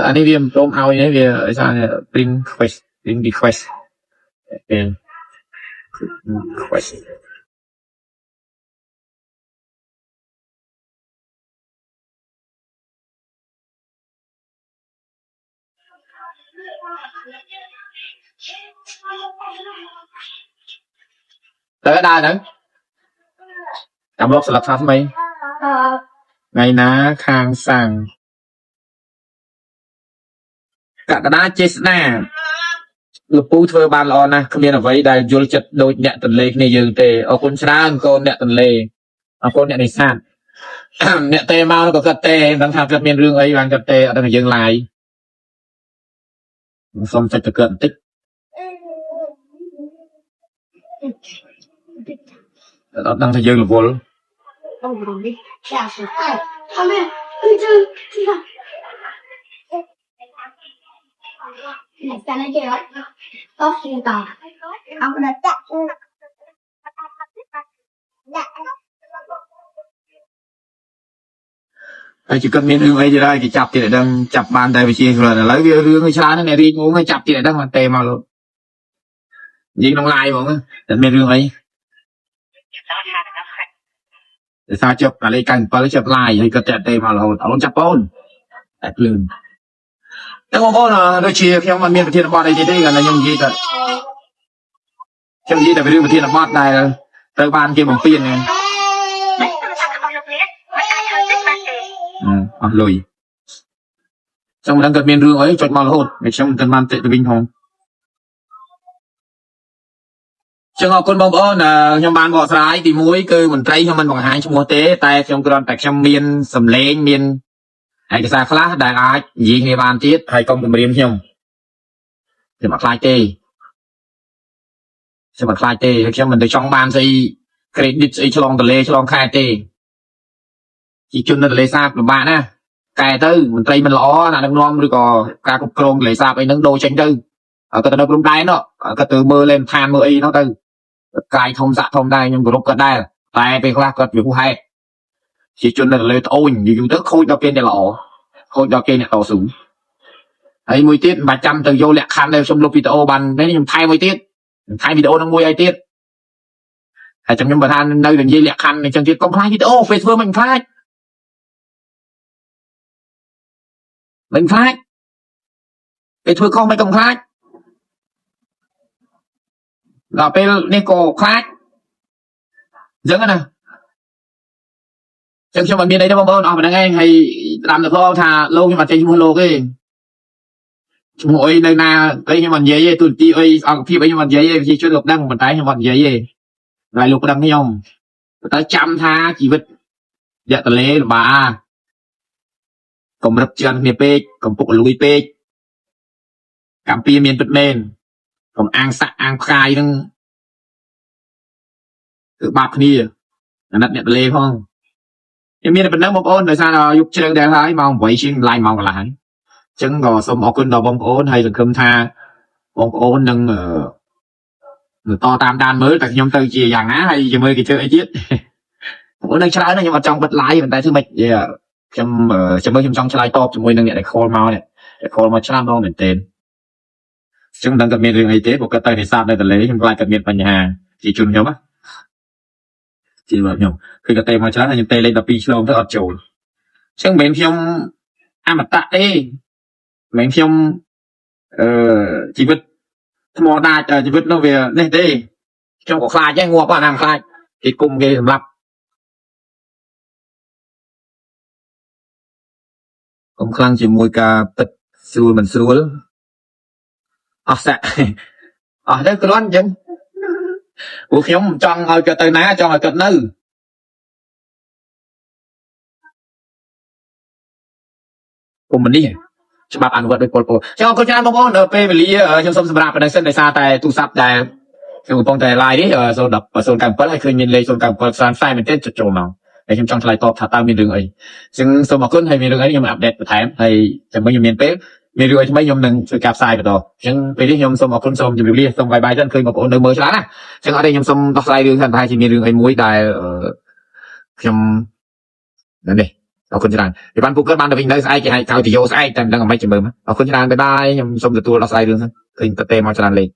អានេះវាមិនព្រមឲ្យនេះវាអីថា print request print request ពេល request ទៅដើរហ្នឹងចាំលុបស្លឹកថាថ្មីថ្ងៃណាខាងសាំងកក្កដាចេស្តាលោកពូធ្វើបានល្អណាស់គ្មានអ្វីដែលយល់ចិត្តដូចអ្នកទន្លេគ្នាយើងទេអរគុណច្រើនកូនអ្នកទន្លេអរគុណអ្នកនេសាទ អ្នកទេមកក៏គាត់ទេមិនដឹងថាគាត់មានរឿងអីបានគាត់ទេអត់ដឹងថាយើងឡាយសូមចុចទៅគាត់បន្តិចអត់ដឹងថាយើងរវល់ 他们这这个，来三来这个，都知道，俺们的大。 ហើយជាគាត់មានរឿងអីទៀតហើយគេចាប់ទៀតឲ្យដឹងចាប់បានតែវិជាខ្លួនឥឡូវវារឿងវាច្រើនណាស់អ្នករីកងងឲ្យចាប់ទៀតឲ្យដឹងបានទេមកលោកនិយាយក្នុង live ហ្មងតែមានរឿងអីដោយសារជាប់អាលេខ97ជាប់ live ហើយគាត់តាក់ទេមករហូតអូនចាប់បងតែភ្លឿនតែបងប្អូនដូចជាខ្ញុំអត់មានប្រធានបទអីទៀតទេគាត់តែខ្ញុំនិយាយតែខ្ញុំនិយាយតែពីរឿងប្រធានបទដែលត្រូវបានគេបំពេញហ្នឹងអស់លុយចង់មិនដឹងគាត់មានរឿងអីចុចមករហូតហើយខ្ញុំមិនទាន់បានតិចទៅវិញផងចឹងអរគុណបងប្អូនខ្ញុំបានបកស្រាយទី1គឺមន្ត្រីខ្ញុំមិនបង្ហាញឈ្មោះទេតែខ្ញុំគ្រាន់តែខ្ញុំមានសម្លេងមានឯកសារខ្លះដែលអាចនិយាយគ្នាបានទៀតហើយកុំគំរាមខ្ញុំខ្ញុំអត់ខ្លាចទេខ្ញុំអត់ខ្លាចទេហើយខ្ញុំមិនទៅចង់បានស្អី credit ស្អីឆ្លងទលេឆ្លងខែទេជាជននៅទលេសាបលំបាកណាស់កែទៅមន្ត្រីមិនល្អណាដឹកនាំឬក៏ការគ្រប់គ្រងទលេសាបអីហ្នឹងដូរចេញទៅគាត់ទៅនៅព្រំដែនគាត់ទៅមើលលេនឋានមើលអីហ្នឹងទៅកាយធំសាក់ធំដែរខ្ញុំគោរពគាត់ដែរតែពេលខ្លះគាត់វាហួសហេតុជាជននៅទលេត្អូញយូរៗទៅខូចដល់គេអ្នកល្អខូចដល់គេអ្នកតស៊ូហើយមួយទៀតមិនបាច់ចាំទៅយកលក្ខខណ្ឌដែលខ្ញុំលុបវីដេអូបានទេខ្ញុំថែមមួយទៀតខ្ញុំថែមវីដេអូនឹងមួយឲ្យទៀតហើយចាំខ្ញុំបើថានៅតែនិយាយលក្ខខណ្ឌអញ្ចឹងទៀតកុំខ្លាចវីដេអូពេលធ្វើមិនខ្លាចមិនខ្លាចពេលធ្វើខុសមិនកុំខ្លាចដល់ពេលនេះក៏ខ្លាចអញ្ចឹងណាចឹងខ្ញុំអត់មានអីទេបងប្អូនអស់ប៉ុណ្្នឹងឯងហើយតាមទៅផងថាលោកខ្ញុំអត់ចេញឈ្មោះលោកទេឈ្មោះអីនៅណាអីខ្ញុំអត់និយាយទេទូនទីអីអង្គភាពអីខ្ញុំអត់និយាយទេប្រជាជនលោកដឹងប៉ុន្តែខ្ញុំអត់និយាយទេហើយលោកដឹងខ្ញុំតែចាំថាជីវិតអ្នកតលេលំបាកកុំរឹបជឿនគ្នាពេកកុំពុកលួយពេកកម្ពុជាមានពិតមែនកុំអាងសាក់អាងផ្កាយហ្នឹងគឺបាបគ្នាអាណិតអ្នកតលេផងខ្ញុំមានតែប៉ុណ្្នឹងបងប្អូនដោយសារយប់ជ្រៅដែរហើយម៉ោង8ជាងឡាយម៉ោងកន្លះហើយអញ្ចឹងក៏សូមអរគុណដល់បងប្អូនហើយសង្ឃឹមថាបងប្អូននឹងបន្តតាមដានមើលតែខ្ញុំទៅជាយ៉ាងណាហើយជាមួយគេធ្វើអីទៀតបងប្អូននឹងច្រើនណាស់ខ្ញុំអត់ចង់បិទ live ប៉ុន្តែធ្វើម៉េចខ្ញុំចាំមើលខ្ញុំចង់ឆ្លើយតបជាមួយនឹងអ្នកដែល call មកនេះដែល call មកច្រើនដងមែនទែនអញ្ចឹងមិនដឹងគាត់មានរឿងអីទេព្រោះគាត់ទៅនេសាទនៅទន្លេខ្ញុំខ្លាចគាត់មានបញ្ហាជាជនខ្ញុំណាជារបស់ខ្ញុំគឺគាត់ទេមកច្រើនហើយខ្ញុំទេលេខ12ឆ្លងទៅអត់ចូលអញ្ចឹងមិនមែនខ្ញុំអមតៈទេមិនមែនខ្ញុំអឺជីវិតថ្មដាច់ជីវិតនោះវានេះទេខ្ញុំក៏ខ្លាចដែរងាប់ណាស់ខ្លាចគេគុំគេសម្លាប់កុំខ្លាំងជាមួយការពិតស្រួលមិនស្រួលអស់សាក់អស់ទៅគ្រាន់អញ្ចឹងពួកខ្ញុំមិនចង់ឲ្យគាត់ទៅណាចង់ឲ្យគាត់នៅ កុម្មុយនីសច្បាប់អនុវត្តដោយប៉ុលពតចឹងអរគុណច្រើនបងប្អូនដល់ពេលវេលាខ្ញុំសូមសម្រាប់ប៉ុណ្ណេះសិនដោយសារតែទូរស័ព្ទដែលខ្ញុំកំពុងតែ live នេះ010 097ហើយឃើញមានលេខ097ច្រើនផ្សាយមែនទែនចុចចូលមកហើយខ្ញុំចង់ឆ្លើយតបថាតើមានរឿងអីចឹងសូមអរគុណហើយមានរឿងអីខ្ញុំ update បន្ថែមហើយចាំមើលខ្ញុំមានពេលមានរឿងអីថ្មីខ្ញុំនឹងធ្វើការផ្សាយបន្តអញ្ចឹងពេលនេះខ្ញុំសូមអរគុណសូមជម្រាបលាសូម bye bye សិនឃើញបងប្អូននៅមើលច្រើនណាអញ្ចឹងអត់ទេខ្ញុំសូមដោះស្រាយរឿងសិនប្រហែលជាមានរឿងអីមួយដែលខ្ញុំនេះអរគុណច្រើនពីបានពូកើតបានទៅវិញនៅស្អែកគេឲ្យកៅទៅយោស្អែកតែមិនដឹងអ្វីចាំមើលអរគុណច្រើន bye bye ខ្ញុំសូមទទួលដោះស្រាយរឿងសិនឃើញតទេមកច្រើនលេខ។